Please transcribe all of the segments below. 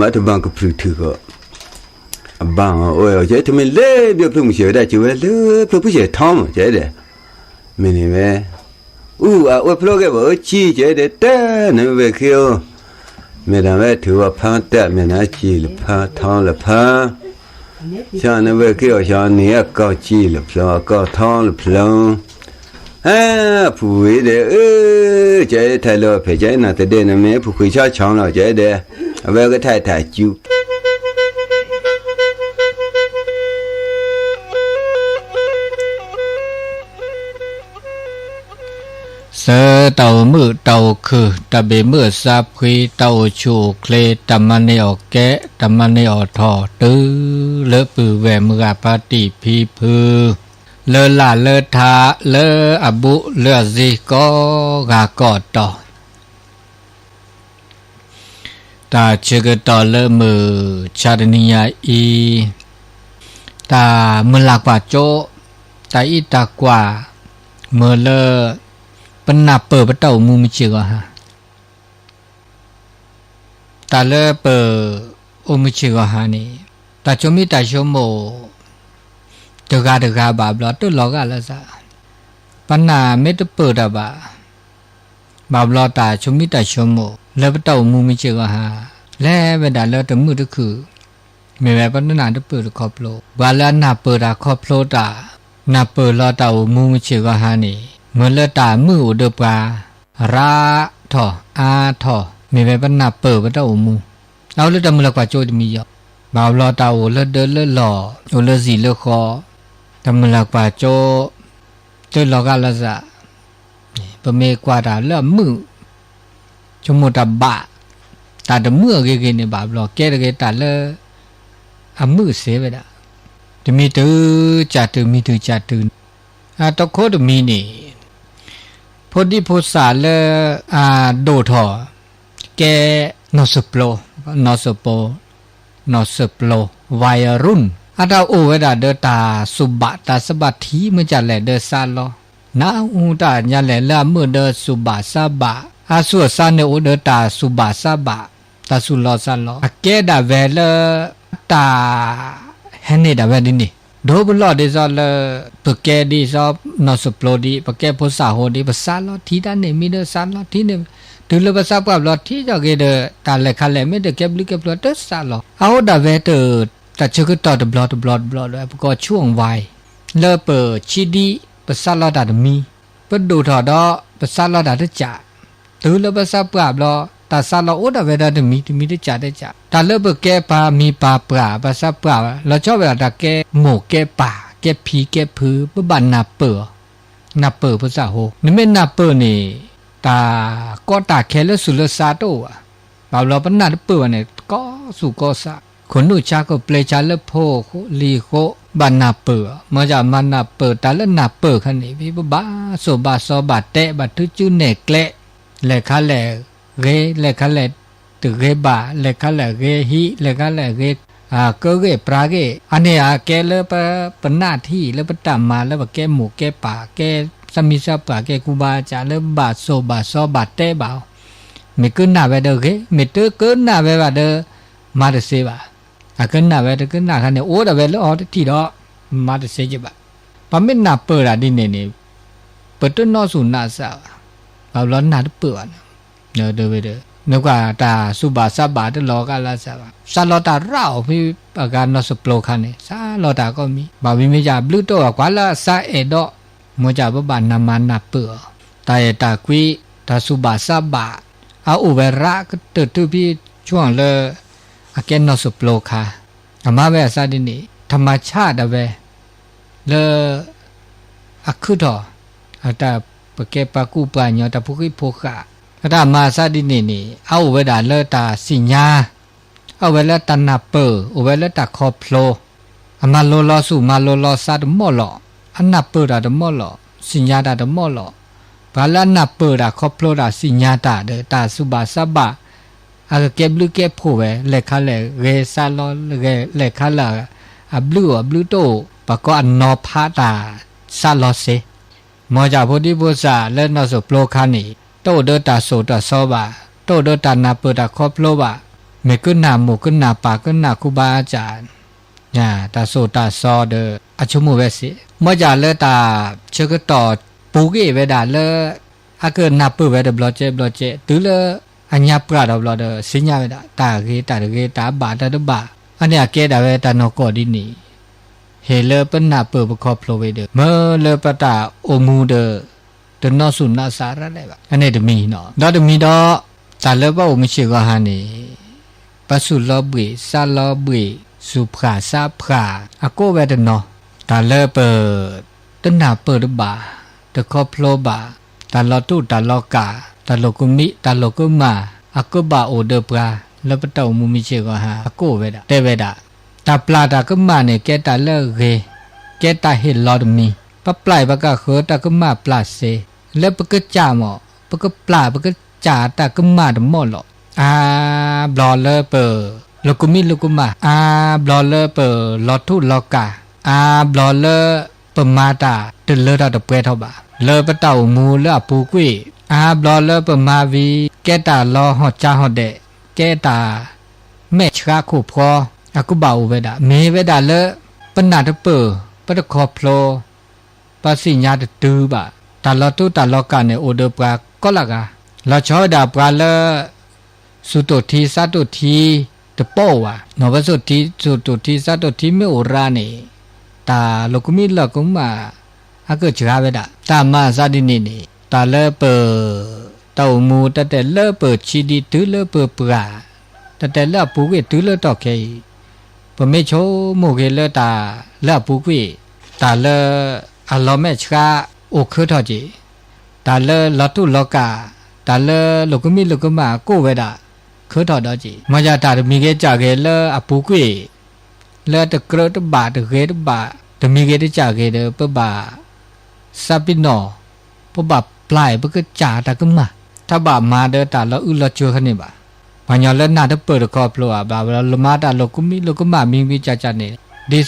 မ့ၢ်တဘၣ်ကဖုးထုးဃီ, အဘၣ်အီၤအိၣ်အီၤ ကဲ တမ့ၢ်လၢဘျၢဖျၢၣ်မုၢ်ဆ့ၣ်ဝဲဒၣ် ကဝဲလၢဖျၢၣ်ဖုၣ်ဆ့ၣ်ထီမး ကဲဒဲး, မ့ၢ်န့ၣ်ဝဲ, အူအဝဲဖျိကဲဘၣ်အၢကံ ကဲဒဲး တၢ်နဝဲၢ်ခံအိၣ်, မ့ၢ်ဒၣ်ဝဲထုးဝဲဖၢတၢ် မ့ၢ်ဒၣ်ကံလၢဖၢထီလၢဖၢ ဆၢနဝဲၢ်ခံအိၣ်ဆၢနံၤ အကီၢ်ကံလၢဖျၢ အကီၢ်ထီလၢဖျၢ ဟဲ, ဖုဝံၤဒဲး အၢ, ကဲ ထဲလၢဖဲကဲနၤတဒဲးန့ၣ် မ့ၢ်ဖုခွံဆီဆီလီၤ ကဲဒဲး, အဝဲကထါတၢ်စူၤ သၢ, တၢ်အိၣ်မုာ်တၢ်အိၣ်ခုၣ် တၢ်ဘၣ်မုာ်အသးဖှံ တၢ်အိၣ်ဆူၣ်အိၣ်ချ့ တၢ်မၤန့ၢ်အီၣ်ကဲ တၢ်မၤန့ၢ်အီၣ်ထီၣ် တုၤလၢပုၢ်ဝဲၢ်မုၢ်ဂၤဖါတံၢ်ဖံဖု လၢလၢ်လၢထး လၢအဘူးလၢအစ့ ကိးဂၤကိးတီၤ တၢ်ဆၢကတီၢ်လၢမုၢ်ဆါတနံၤညါအံၤ, တၢ်မုၢ်လၢ်ကွၢ်စိ, တၢ်အံးတၢ်ကွၢ်, မ့ၢ်လၢ ပနၢ်ပၢၢ်ပတၢ်အိၣ်မူမုၢ်ဆ့ၣ်ဂီၤဟါ တၢ်လၢပအိၣ်မုၢ်ဆ့ၣ်ဂီၤဟါန့ၣ်, တၢ်ဆိမိၣ်တၢ်ဆိကမိၣ် တဂၤတဂၤဘၣ်ဘျီ တလီၤဂာ်လၢသး, ပနၢ်မ့ၢ်တပၢၢ်တၢ်ဘၣ်, ဘၣ်ဘျီတၢ်ဆိမိၣ်တၢ်ဆိကမိၣ် လၢပတၢ်အိၣ်မူမုၢ်ဆ့ၣ်ဂီၤဟါ, လဲၤဝဲဒၣ်လၢတမုာ်တခုၣ်, မ့ၢ်ဝဲပနၢ်တပၢၢ်တခီဖျိ, ပှၤလၢအနၢ်ပၢၢ်တၢ်ခီဖျိတၢ်, နၢ်ပၢၢ်လီၤတၢ်အိၣ်မူမုၢ်ဆ့ၣ်ဂီၤဟါန့ၣ် မ့ၢ်လၢတၢ်မုာ်အိၣ်ဒီးပှၤ ရးထီၣ်အါထီၣ် မ့ၢ်ဝဲပနၢ်ပၢၢ်ပတၢ်အိၣ်မူ, အအိၣ်လၢတၢ်မုၢ်လၢ်ကွၢ်စိတမံၤယီၤ, ဘၣ်ဘျီတၢ်အိၣ်လၢဒၢလၢလီၢ် အိၣ်လၢစံာ်လၢဃီ, တၢ်မုၢ်လၢ်ကွၢ်စိ တလီၤဂာ်လၢသး, ပမ့ၢ်ကွၢ်တၢ်လၢအမုာ် ဆိကမိၣ်တၢ်ဘၣ်, တၢ်တမုာ်အဂ့ၤဂ့ၤန့ၣ် ဘၣ်ဘျီကဲတဂ့ၤ တၢ်လၢ အမုာ်စ့ဝဲဒၣ်, တမံၤတုၤကၢ်တုၤ မံၤတုၤကၢ်တုၤ, အတခီတမံၤန့ၣ် ဖိဒံဖိသၣ်လၢ အဒိၣ်ထီၣ် ကဲ နီၢ်စၢၢ်ပျိ, နီၢ်စၢၢ်ပျိ, နီၢ်စၢၢ်ပျိ, ဝါယရူၢ်, အတၢ်အိၣ်ဝဲဒၣ်ဒီးတၢ်စူၢ်ဘၣ်တၢ်စၢ်ဘၣ်ထံ မ့ၢ်ကလဲၣ်ဒီးစးလီ, နၢ်ဟူတၢ်ညါလဲၣ်လၢအမုာ်ဒီးစူၢ်ဘၣ်စၢ်ဘၣ်, အသူၣ်အသးန့ၣ်အိၣ်ဒီးတၢ်စူၢ်ဘၣ်စၢ်ဘၣ်, တၢ်စူၢ်လီၤစးလီ, အကဲဒၣ်ဝဲလၢ တၢ် ဟဲန့ၣ်ဒၣ်ဝဲဒ်န့ၣ်, ဒိပလီၢ်ဒ်သိးလၢ ပကဲဒ်သိးနီၢ်စၢၢ်ပျိဒ် ပကဲဖိသၣ်ဟိဒ် ပစးလီထံတၢ်န့ၣ် မံၤဒီးစးလီထံန့ၣ်, တုၤလၢပသးပှၢ်ဘျီထံကီၢ်ဂ့ၤဒီး တၢ်လဲၤခါလဲၣ် မ့ၢ်တကဲဘျုးကဲဖျိတစးလီ, အအိၣ်ဒၣ်ဝဲတၢ် တၢ်ဆၢကတီၢ်တဘျီတဘျီတဘျီဒီး ပကိးဆူၣ်အီၤဝါအံၤ, လၢပဆံးဒံး ပစးလီတၢ်တမံၤ, ပဒိၣ်ထီၣ်ဒီး ပစးလီတၢ်တကး, တုၤလၢပသးပှၢ်ဘျီ တၢ်စးလီအိၣ်ဒၣ်ဝဲဒီးတမံၤတမံၤတကးတကး, တၢ်လၢပကဲပှၤမံၤပှၤပှၢ် ပသးပှၢ် လီၤဆီဝဲဒၣ်တၢ်ကဲမိၢ်ကဲပၢ် ကဲဖံကဲဖု ပဘၣ်နၢ်ပၢၢ်အီၤ, နၢ်ပၢၢ်ဖိသၣ်ဟိ, နမ့ၢ်နၢ်ပၢၢ်န့ၣ် တၢ်ကီတၢ်ခဲလၢာ်ဆူၣ်လၢာ်စၢ်တအိၣ်ဘၣ်, ဘၣ်ဘျီပနၢ်တပၢၢ်ဘၣ်န့ၣ် ကီဆူၣ်ကီစး, ခိၣ်နူာ်ဆါခိၣ်ပျဲဆါလၢဖိလံၤဃိ ဘၣ်နၢ်ပၢၢ်အီၤ, မ့ၢ်ယမၤနၢ်ပၢၢ်တၢ်လၢနၢ်ပၢၢ်ခါန့ၣ် ပဘၣ်စိာ်ဘၣ်စီဘၣ်တဲဘၣ်ထုးစုနဲၣ်ကျဲ, လဲၤခါလဲၣ်ဂ့ၤ လဲၤခါလဲၣ်တဂ့ၤဘၣ် လဲၤခါလဲၣ်ဂ့ၤဟံး လဲၤခါလဲၣ်ဂ့ၤ ကၢဂ့ၢ်ပြါဂ့ၢ်, အန့ၣ်အကဲလၢပနၢ်ထံၣ်လၢပတၢ်မၤလၢပကဲမိၢ်ကဲပၢ် ကဲသးမံသးပှၢ် ကဲကူဘါစးလၢဘၣ်စိာ်ဘၣ်စီဘၣ်တဲဘၣ်အီၤ, မ့ၢ်ကနၣ်ဝဲဒီးဂ့ၤ မ့ၢ်တကနၣ်ဝဲဘၣ်ဒီး မၤတသ့ဘၣ်, အကနၣ်ဝဲတကနၣ်ခါန့ၣ် အိၣ်ဒၣ်ဝဲလၢအီၤတထံၣ်ဒီး မၤတသ့က့ၤဘၣ်, ပမ့ၢ်နၢ်ပၢၢ်တၢ်ဒ်န့ၣ်န့ၣ် ပတနီၢ်ဆူၣ်နၢ်စၢ်ဘၣ်, ဘၣ်ဘျီနၢ်တပၢၢ်ဘၣ်န့ၣ်, မ့ၢ်ကွၢ်တၢ်စူၢ်ဘၣ်စၢ်ဘၣ်တလီၤဂာ်လၢစၢ်ဘၣ်, စးလီတၢ်ရၣ်အီၤဖဲအဂၤနီၢ်စၢၢ်ပျိခါန့ၣ် စးလီတၢ်ကိးမံၤ ဘၣ်ဝံၤမ့ၢ်ယဘျုးတအိၣ်ဘၣ် ကွၢ်လၢအစၢ်အဲၣ်ဒိး, မ့ၢ်ယပဘၣ်နၢ်မၤနၢ်ပၢၢ်အီၤ, တၢ်အဲၣ်တၢ်ကွံ တၢ်စူၢ်ဘၣ်စၢ်ဘၣ်, အအိၣ်ဝဲရၣ်ကတၢၢ်တုၤဖဲဆူၣ်လၢ အကဲနီၢ်စၢၢ်ပျိခါ, အမၤဝဲအသးဒ်န့ၣ် ထမၤဆၣ်ဒၣ်ဝဲ လၢ အခုၣ်ထီၣ် အတၢ်ပကဲပှၤကူၣ်ပှၤညီ တၢ်ဖိဃံဖိဃာ်, အတၢ်မၤအသးဒ်န့ၣ်န့ၣ် အအိၣ်ဝဲဒၣ်လၢတၢ်သ့ၣ်ညါ, အအိၣ်ဝဲလၢတၢ်နၢ်ပၢၢ် အိၣ်ဝဲလၢတၢ်ခီဖျိ, အမၤလိလီၤသူၣ်မၤလိလီၤသးတမီၢ်လီၤ, အနၢ်ပၢၢ်တၢ်တမီၢ်လီၤ, သ့ၣ်ညါတၢ်တမီၢ်လီၤ, ပှၤလၢအနၢ်ပၢၢ်တၢ်ခီဖျိတၢ်သ့ၣ်ညါတၢ်ဒီး တၢ်စူၢ်ဘၣ်စၢ်ဘၣ် အကကဲဘျုးကဲဖှိၣ်ဝဲ လဲၤခါလဲၣ်ဂ့ၤစးလီ လဲၤခါလဲၣ် အဘျုးအိၣ်အဘျုးတအိၣ် ပှၤကိးအနီၤဖးတၢ်စးလီစ့, မ်ယဖိဒံဖိသၣ်လၢနီၢ်စၢၢ်ပျိခါန့ၣ် တအိၣ်ဒီးတၢ်စိာ်တၢ်စီဘၣ်, တအိၣ်ဒီးတၢ်နၢ်ပၢၢ်တၢ်ခီဖျိဘၣ်, မ့ၢ်ကနၣ်မိၢ်ကနၣ်ပၢ်ကနၣ်ခူဘၣ်စၢ် တၢ်စိၣ်တၢ်စီဒီး အဆိကမိၣ်ဝဲစ့ၢ် မ့ၢ်ယၤလၢတၢ်ဆၢကတီၢ်ပူၤဂ့ၢ်ဝဲဒၣ်လၢ အကနၢ်ပၢၢ်ဝဲတဘျီကဲဘျီကဲ တုၤလၢအညါပှၢ်ဒီးဘျီဒီး စံညါဝဲဒၣ် တၢ်ဂ့ၤတၢ်တဂ့ၤ တၢ်ဘၣ်တၢ်တဘၣ် အန့ၣ်အကဲဒၣ်ဝဲတၢ်နီၢ်ကီၢ်ဒ်န့ၣ် ဟ့ၣ်လၢပနၢ်ပၢၢ်ပခီဖျိဝဲဒီး မၢလၢပတၢ်အိၣ်မူဒီး တနီၣ်ဆူၣ်နီၣ်စးရၤလဲၣ်ဘၣ်. အန့ၣ်တမံၤနီၤ ဒီးတမံၤဒီး တၢ်လၢပအိၣ်မုာ်ဆ့ၣ်ဂီၤဟါန့ၣ် ပစူၢ်လီၤဘှံး စးလီၤဘှံး စူၢ်ဖှၣ်စးဖှၣ် အကိးဝဲတနီၤ တၢ်လၢပ တနၢ်ပၢၢ်တဘၣ် တခီဖျိဘၣ် တၢ်လီၤတူၢ်တၢ်လီၤကၣ် တၢ်လိာ်ကမံ တၢ်လိာ်ကမၣ် အကဘၣ်အိၣ်ဒီးပှၤ လၢပတၢ်အိၣ်မူမုာ်ဆ့ၣ်ဂီၤဟါ အကိးဝဲဒၣ် တဲဝဲဒၣ် တၢ်ပျၢ်တၢ်ကမၣ်န့ၣ် ကဲတၢ်လၢအဂ့ၤ ကဲတၢ်ဟ့ၣ်လီၤတမံၤ ပပျၢ်အံၤ ပကဃၢၤတၢ်ကမၣ်ပျၢ်စ့ လၢပကစၢ်မး ပကပျၢ်ပကစၢ်တၢ်ကမၣ်တမီၢ်လီၤ. အါဘျီလၢပ လိာ်ကမံလိာ်ကမၣ် အါဘျီလၢပလီၤထူၣ်လီၤကၣ် အါဘျီလၢပမၤတၢ်တလၢထီၣ်တပှဲၤထီၣ်ဘၣ် လၢပတၢ်အိၣ်မူလၢအပူၤကွံာ် အါဘျီလၢပမၤဝံၤ ကဲတၢ်လီၤဟီၣ်ကၠါဟီၣ်ဒဲး ကဲတၢ် မဲာ်ဆှးခိၣ်ဖျီ အကဘၣ်အိၣ်ဝဲဒၣ် မ့ၢ်ဝဲဒၣ်လၢ ပနၢ်တပၢၢ် ပတခီဖျိ ပသ့ၣ်ညါတတုၤဘၣ် တၢ်လီၤတူၢ်တၢ်လီၤကၣ်န့ၣ် အိၣ်ဒီးပှၤကိးလၢဂၤ လီၤဆီဝဲဒၣ်ပှၤလၢ စူၢ်တိၢ်ထံစးတိၢ်ထံ တပိာ်ဘၣ် နီၢ်ဝဲစူၢ်တိၢ်ထံစးတိၢ်ထံမ့ၢ်အိၣ်ရၤန့ၣ် တၢ်လိာ်ကမံလိာ်ကမၣ် အကစှၤဝဲဒၣ် တၢ်မၤအသးဒ်န့ၣ်န့ၣ် တၢ်လၢပ တၢ်အိၣ်မူ တၢ်တဲလၢပဆံးဒံးတုၤလၢပပှၢ် တၢ်တဲလၢအပူၤကွံာ်တုၤလၢတီၢ်ခဲအံၤ ပမ့ၢ်ဆိကမိၣ်က့ၤလၢတၢ်လၢအပူၤကွံာ် တၢ်လၢအလီၤမဲာ်ဆှးအိၣ်ခၢထီၣ်က့ၤ တၢ်လၢလီၤတူၢ်လီၤကၣ် တၢ်လၢလိာ်ကမံလိာ်ကမၣ်ကိးဝဲဒၣ် ခၢထီၣ်ဒီးက့ၤ မ့ၢ်ယၤတၢ်တမံၤဂ့ၤကၢ်ဂ့ၤလၢအပူၤကွံာ် လၢတကြၢးတဘၣ်တဂ့ၤတဘၣ် တမံၤဂ့ၤတကၢ်ဂ့ၤဒီး ပဘၣ် စးပ့ၤနီၣ် ပဘၣ်ပျၢ်အံၤ ပကစၢ်တၢ်ကမၣ် တဘၣ်မၤဒီးတၢ်လီၤအုၣ်လီၤစၢၤခါန့ၣ်ဘၣ်. ပှၤကညီလၢနၢ်တပၢၢ်တခီဖျိဘၣ် ဘၣ်ဝဲလီၤမၤတၢ်လိာ်ကမံလိာ်ကမၣ်မံဝံၤကၢ်ကၢ်န့ၣ် ဒ်သိး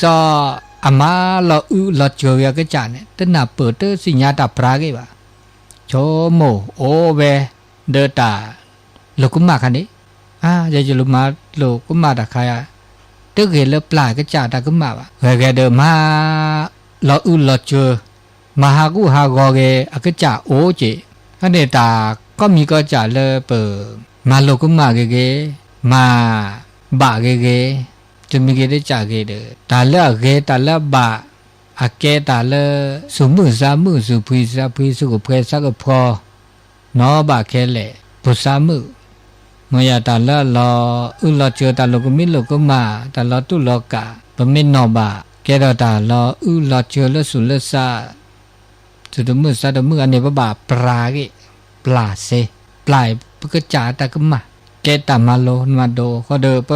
အမၤလီၤအုၣ်လီၤစၢၤဝဲအကစၢ်န့ၣ် တနၢ်ပၢၢ်တသ့ၣ်ညါတၢ်ပြၢ်ဂ့ၤဘၣ်. ဆိကမိၣ်အိၣ်ဝဲ ဒီးတၢ် လိာ်ကမၣ်ခါန့ၣ် အါ ယဲယလိာ်မၤလိာ်ကမၣ်တၢ်ခါယါ တဂ့ၤလၢပျၢ်ကစၢ်တၢ်ကမၣ်ဘၣ်. ဂ့ၤဂ့ၤဒီးမၤ လီၤအုၣ်လီၤစၢၤ မၤဟးဂူာ်ဟးဂီၤဂ့ၤအကစၢ်အိၣ်က့ၤ ဖဲန့ၣ်တၢ်ကိးမံၤကိးကၢ်လၢပ မၤလိာ်ကမၣ်ဂ့ၤဂ့ၤ မၤ ဘၣ်ဂ့ၤဂ့ၤ တမံၤဂ့ၤတကၢ်ဂ့ၤဒီး တၢ်လၢအဂ့ၤ တၢ်လၢအဘၣ် အကဲတၢ်လၢ စူၢ်မုၣ်စါမုၣ် စူၢ်ဖှံစါဖှံ စူၢ်ကဖှဲစါကဖီ နီၢ်ဘၣ်ခဲလၢာ် ဖိစါမုၣ် မ့ၢ်ယၤတၢ်လၢအလီၤအုၣ်လီၤစၢၤ တၢ်လိာ်ကမံလိာ်ကမၣ် တၢ်လီၤတူၢ်လီၤကၣ် ပမ့ၢ်နီၢ်ဘၣ် ကဲထီၣ်တၢ်လီၤအုၣ်လီၤစၢၤလၢစူၢ်လၢစါ စူၢ်တမုၣ်စါတမုၣ် အန့ၣ် ပဘၣ်ပြၢ်ဂ့ၤ ပျၢ်စ့ ပျၢ်ပကစၢ်တၢ်ကမၣ် ကဲတၢ်မၤလိမၤဒိးဃီဒီး ပ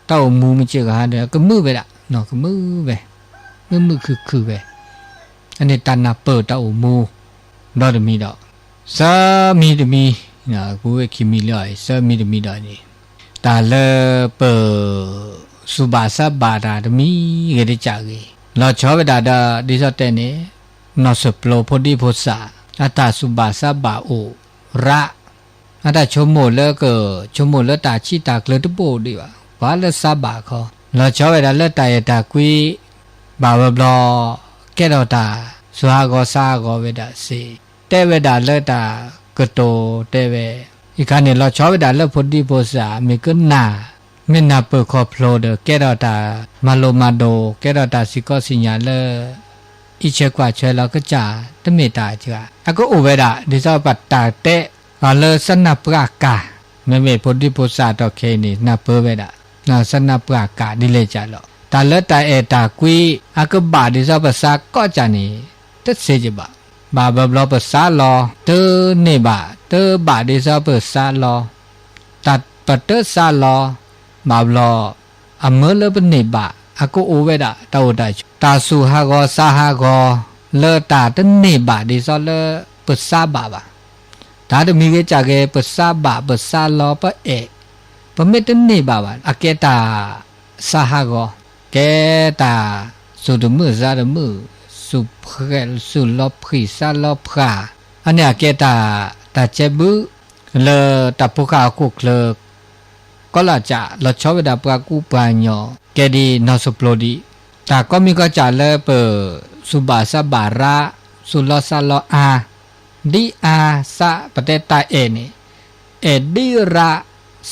တၢ်အိၣ်မူမုၢ်ဆ့ၣ်ဂီၤဟါဒီး ကမုာ်ဝဲဒၣ် ကမုာ်ဝဲ မုာ်မုာ်ခုၣ်ခုၣ်ဝဲ အန့ၣ်တၢ်နၢ်ပၢၢ်တၢ်အိၣ်မူ ဒီတမံၤဒီး သၢမံၤတမံၤ ပူၤဝဲခံမံၤလၢအံၤ သၢမံၤတမံၤဒီးန့ၣ် တၢ်လၢပ စူၢ်ဘၣ်စၢ်ဘၣ်တၢ်တမံၤဂ့ၤတကၢ်ဂ့ၤ လီၤဆီဝဲဒၣ်ဒီး ဒ်သိးတဲန့ၣ် နီၢ်စၢၢ်ပျိဖိဒံဖိသၣ် အတၢ်စူၢ်ဘၣ်စၢ်ဘၣ်အိၣ်ရး အတၢ်ဆိကမိၣ်လၢက ဆိကမိၣ်လၢတၢ်ဆံၣ်တၢ်ကျၢၤတဘိဒံးဘၣ် ပှၤလၢစၢ်ဘၣ်ခီ လီၤဆီဝဲဒၣ်လၢတၢ်အဲၣ်တၢ်ကွံ ဘၣ်ဝဲဘျီ ကဲထီၣ်တၢ် စူၢ်ဟးဂီၤစါဟးဂီၤဝဲဒၣ်စ့ၢ် တဲဝဲဒၣ်လၢတၢ်ကတိၤတဲဝဲ အံၤခါန့ၣ် လီၤဆီဝဲဒၣ်လၢဖိဒံဖိသၣ် မ့ၢ်ကနၣ် မ့ၢ်နၢ်ပၢၢ်ခီဖျိဒီး ကဲထီၣ်တၢ်မၤလိမၤဒိး ကဲထီၣ်တၢ်စံၣ်ကီးစံၣ်ညါလၢ အံးဆဲးကွၢ်ဆဲးလီၤကစၢ် တမ့ၢ်တၢ်အစှၤ အကအိၣ်ဝဲဒၣ် ဒ်သိးပတၢ်တဲ အလၢစၢ်နၢ်ပှၢ်ကၢ် မ့မ့ၢ်ဖိဒံဖိသၣ်တီၢ်ခဲအံၤန့ၣ် နၢ်ပၢၢ်ဝဲဒၣ် စၢ်နၢ်ပှၢ်ကၢ်ဒ်လဲၣ်ကၢ်လီၤ တၢ်လၢတၢ်အဲၣ်တၢ်ကွံ အကဘၣ်ဒ်သိးပစၢ်ကီးကၢ်န့ၣ် တသ့ကဘၣ် ဘၣ်ဘျီဘျီပစၢ်လီၤ တန့ၢ်ဘၣ် တဘၣ်ဒ်သိးပစၢ်လီၤ တၢ်ပတစၢ်လီၤ ဘၣ်ဘျီ အမၢလၢပန့ၢ်ဘၣ် အကအိၣ်ဝဲဒၣ် တၢ်အိၣ်တၢ်ဆိး တၢ်စူၢ်ဟးဂီၤစါဟးဂီၤ လၢတၢ်တန့ၢ်ဘၣ်ဒ်သိးလၢပစၢ်ဘၣ်ဘၣ် တၢ်တမံၤဂ့ၤကၢ်ဂ့ၤ ပစၢ်ဘၣ် ပစၢ်လီၤ ပအဲၣ် ပမ့ၢ်တန့ၢ်ဘၣ်ဘၣ် အကဲတၢ်စါဟးဂီၤ ကဲတၢ် စူၢ်တမုာ်စါတမုာ် စူၢ်ဖှဲး စူၢ်လီၤဖှံၣ်စါလီၤဖှၣ် အန့ၣ်အကဲတၢ် တၢ်ကဲဘု လၢတၢ်ဖိဃၢ်ဟီၣ်ခိၣ်ချၢ ကီလၢ်ကၠး လီၤဆီဝဲဒၣ်ပှၤကူပှၤကညီ ကဲဒ်နီၢ်စိၣ်ပျိဒံး, တၢ်ကိးမံၤကိးကၠးလၢပ သူၣ်ဘၣ်စးဘၣ်ရၣ်, သူၣ်လီၤစးလီၤအါ, ဒ်အါစး ပတဲတၢ်အဲၣ်န့ၣ် အဲၣ်ဒ်ရၣ်,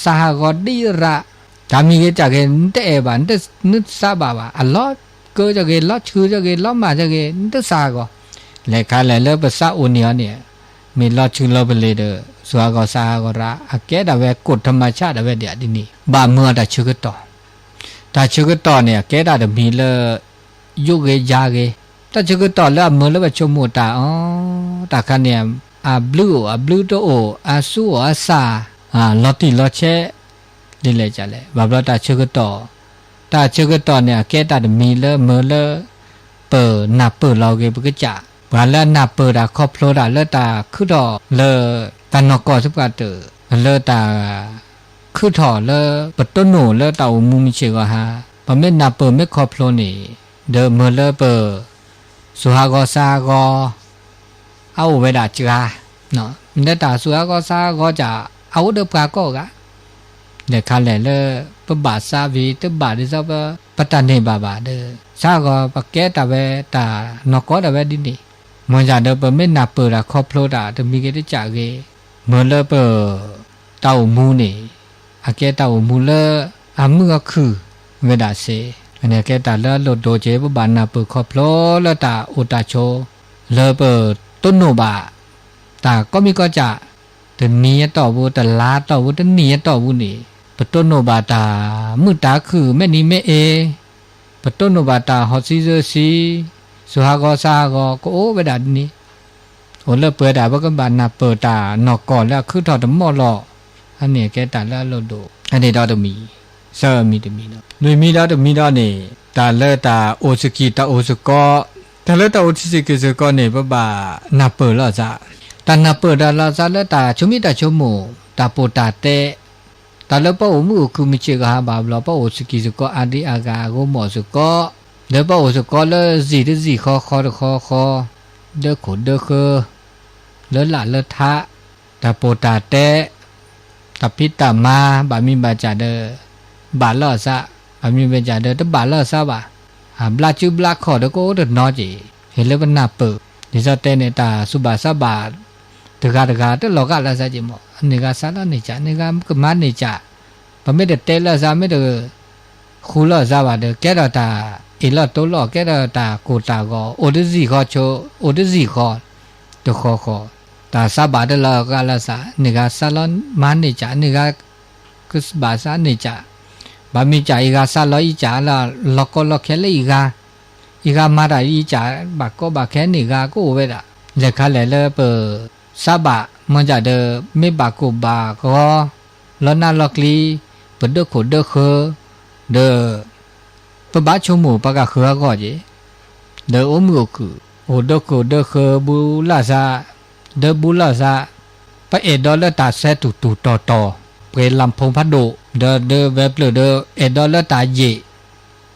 စးဟးဂီၤဒ်ရၣ်, တၢ်မံၤဂ့ၤကၠးဂ့ၤ နတအဲၣ်ဘၣ်, နတစးဘၣ်ဘၣ်, အလီၤကၢကၠးဂ့ၤ လီၤဆူကၠးဂ့ၤ လီၤမၢ်ကၠးဂ့ၤ နတစးဟးဂီၤ, လဲၤခါလဲၣ်လၢပစးအိၣ်န့ၢ်အီၤန့ၣ် မ့ၢ်လီၤဆူလီၤပလ့ၤဒီး စူၤဟးဂီၤစးဟးဂီၤရၣ် အကဲဒၣ်ဝဲ ကိၣ်ထမၢဆၣ်ဒၣ်ဝဲဒၣ်ဒ်န့ၣ် ဘၣ်မၢအီၤတၢ်ဆၢကတီၢ်, တၢ်ဆၢကတီၢ်န့ၣ် အကဲဒၣ်တမံၤလၢ ယိးဂ့ၤယၤဂ့ၤ, တၢ်ဆၢကတီၢ်လၢအမၢလၢပဆိကမိၣ်တၢ်အီၤ, တၢ်ခါန့ၣ် အဘျုးအိၣ်အဘျုးတအိၣ် အစူအိၣ်အစၢ်, လီၤတံၢ်လီၤဆဲး, ဒ်လဲၣ်ကလဲၣ် ဘၣ်ဘျီတၢ်ဆၢကတီၢ်, တၢ်ဆၢကတီၢ်န့ၣ် အကဲတၢ်တမံၤလၢမၢလၢ ပနၢ်ပၢၢ်လီၤဂ့ၤပကစၢ်, ပှၤလၢအနၢ်ပၢၢ်တၢ်ခီဖျိတၢ်လၢတၢ်ခုၣ်ထီၣ်လၢ တၢ်နီၢ်ကီၢ်သပှၢ်တၢၢ်, လၢတၢ် ခုၣ်ထီၣ်လၢပတိၢ်နီၣ်လၢတၢ်အိၣ်မူမုၢ်ဆ့ၣ်ဂီၤဟါ, ပမ့ၢ်နၢ်ပၢၢ်မ့ၢ်ခီဖျိန့ၣ်, ဒီးမၢလၢပ စူၤဟးဂီၤစးဟးဂီၤ အအိၣ်ဝဲဒၣ်စှၤ, မ့ၢ်လၢတၢ်စူၤဟးဂီၤစးဟးဂီၤကၠး အအိၣ်ဒီးပှၤကိးဂၤ, လဲၤခါလဲၣ်လၢ ပဘၣ်စးဝံၤ တဘၣ်ဒ်သိးပ ပတၢ်န့ၢ်ဘၣ်ဘၣ်ဒီး စးဟးဂီၤ ပကဲတၢ်ဝဲတၢ်နီၢ်ကီၢ်ဒၣ်ဝဲဒ်န့ၣ်, မ့ၢ်ယၤဒီးပမ့ၢ်နၢ်ပၢၢ်တၢ်ခီဖျိတၢ်တမံၤဂ့ၤတကးဂ့ၤ, မၢလၢပ တၢ်အိၣ်မူန့ၣ် အကဲတၢ်အိၣ်မူလၢ အမုာ်အခုၣ်ဝဲဒၣ်စ့ၢ်, အန့ၣ်ကဲတၢ်လၢအလိၣ်ဒိၣ်က့ၤ ပဘၣ်နၢ်ပၢၢ်ခီဖျိလၢတၢ်အိၣ်တၢ်ဆိး လၢပတိၢ်နီၣ်ဘၣ် တၢ်ကိးမံၤကိးကၠး, တနံၤအတီၢ်ပူၤ တလါအတီၢ်ပူၤ တနံၣ်အတီၢ်ပူၤန့ၣ် ပတိၢ်နီၣ်ဘၣ်တၢ်မုာ်တၢ်ခုၣ်မဲာ်နံၤမဲာ်အ့, ပတိၢ်နီၣ်ဘၣ်တၢ်ဟီၣ်စံစၢစံ, စူၤဟးဂီၤစးဟးဂီၤ ကအိၣ်ဝဲဒၣ်ဒ်န့ၣ်, အိၣ်လၢပှဲၤဒၣ် ပကဘၣ်နၢ်ပၢၢ်တၢ်နီၢ်ကီၢ်လၢအခုၣ်ထီၣ်တမီၢ်လီၤ, အန့ၣ်ကဲတၢ်လၢအလိၣ်ဒိၣ်, အန့ၣ်ဒီးတမံၤ, ဆၢမံၤတမံၤဒီး လွံၢ်မံၤဒီးတမံၤဒီးန့ၣ် တၢ်လၢတၢ်အိၣ်စကံၢ်တၢ်အိၣ်စ့ၢ်ကီး, တၢ်လၢတၢ်အိၣ်စကံၢ်စ့ၢ်ကီးန့ၣ် ပဘၣ်နၢ်ပၢၢ်လိာ်သး, တၢ်နၢ်ပၢၢ်တၢ်လိာ်သးလၢတၢ်ဆိမိၣ်တၢ်ဆိကမိၣ်, တၢ်ပိာ်တၢ်တဲ, တၢ်လၢပအိၣ်မုာ်အိၣ်ခုၣ်မုၢ်ဆ့ၣ်ဂီၤဟါဘၣ်ဘျီ ပအိၣ်စကံၢ်စ့ၢ်ကီးအါဒံအါဂၤအဂီၢ်မီၢ်စ့ၢ်ကီး, လၢပအိၣ်စ့ၢ်ကီးလၢစံၣ်တစံၣ်ဃီဃီတဃီဃီ, ဒၢခိၣ်ဒၢဃၢ, လၢလာ်လၢထး, တၢ်ပိာ်တၢ်တဲ, တၢ်ဖံးတၢ်မၤ ဘၣ်မံၤဘၣ်ကၠးဒီး ဘၣ်လိာ်သး, ဘၣ်မံၤဘၣ်ကၠးဒီးတဘၣ်လိာ်သးဘၣ်, အဘျါစုဘျါခီၣ်ဒီးကအိၣ်တနီၤက့ၤ, ဟ့ၣ်လၢပနၢ်ပၢၢ်, ဒ်သိးတဲန့ၣ် တၢ်စူၤဘၣ်စးဘၣ် တဂၤတဂၤတလီၤဂာ်လိာ်သးက့ၤမီၢ်, န့ၢ်ဂၤစးလီၤန့ၢ်ကၠး န့ၢ်ဂၤကမၤန့ၢ်ကၠး, ပမ့ၢ်တတဲလိာ်သး မ့ၢ်တ ဃူလိာ်သးဘၣ်ဒီး ကဲထီၣ်တၢ်အ့ၣ်လိာ်တိလိာ် ကဲထီၣ်တၢ်ကိၢ်တၢ်ဂီၤ အိၣ်တစံၣ်ဃီဆိ အိၣ်တစံၣ်ဃီ တဃီဃီ, တၢ်စးဘၣ်တလီၤဂာ်လိာ်သး န့ၢ်ဂၤစးလီၤမၤန့ၢ်ကၠး န့ၢ်ဂၤကဘၣ်စးန့ၢ်ကၠး, ဘၣ်မ့ၢ်ကၠးအံၤဂၤစးလီၤအံၤကၠးလၢ လီၤကီလီၤခဲလၢအံၤဂၤ, အံၤဂၤမၤတၢ်အံၤကၠး ဘၣ်ကီဘၣ်ခဲန့ၢ်ဂၤကအိၣ်ဝဲဒၣ်, လဲၤခါလဲၣ်လၢပ စးဘၣ် မ့ၢ်ကၠးဒီး မ့ၢ်ဘၣ်ကိၢ်ဘၣ်ဂီၤ လီၤနးလီၤကျံ ပဒၢခိၣ်ဒၢဃၢၤ ဒီး ပဘၣ်ဆိကမိၣ်ပှၤကဃၢၤအဂီၢ်က့ၤ, ဒီးအိၣ်မုာ်အိၣ်ခုၣ် အိၣ်ဒၢခိၣ်ဒၢဃၢၤ ဘူးလိာ်သး ဒီးဘူးလိာ်သး, ပအဲၣ်ဒိးလၢတၢ်စဲတူၢ်တူၢ်တီၤတီၤ ပှဲၤလၢဖူဖးဒိၣ် ဒီးဒၢဝဲပျၢၢ်ဒီး အဲၣ်ဒိးလၢတၢ်ယံာ်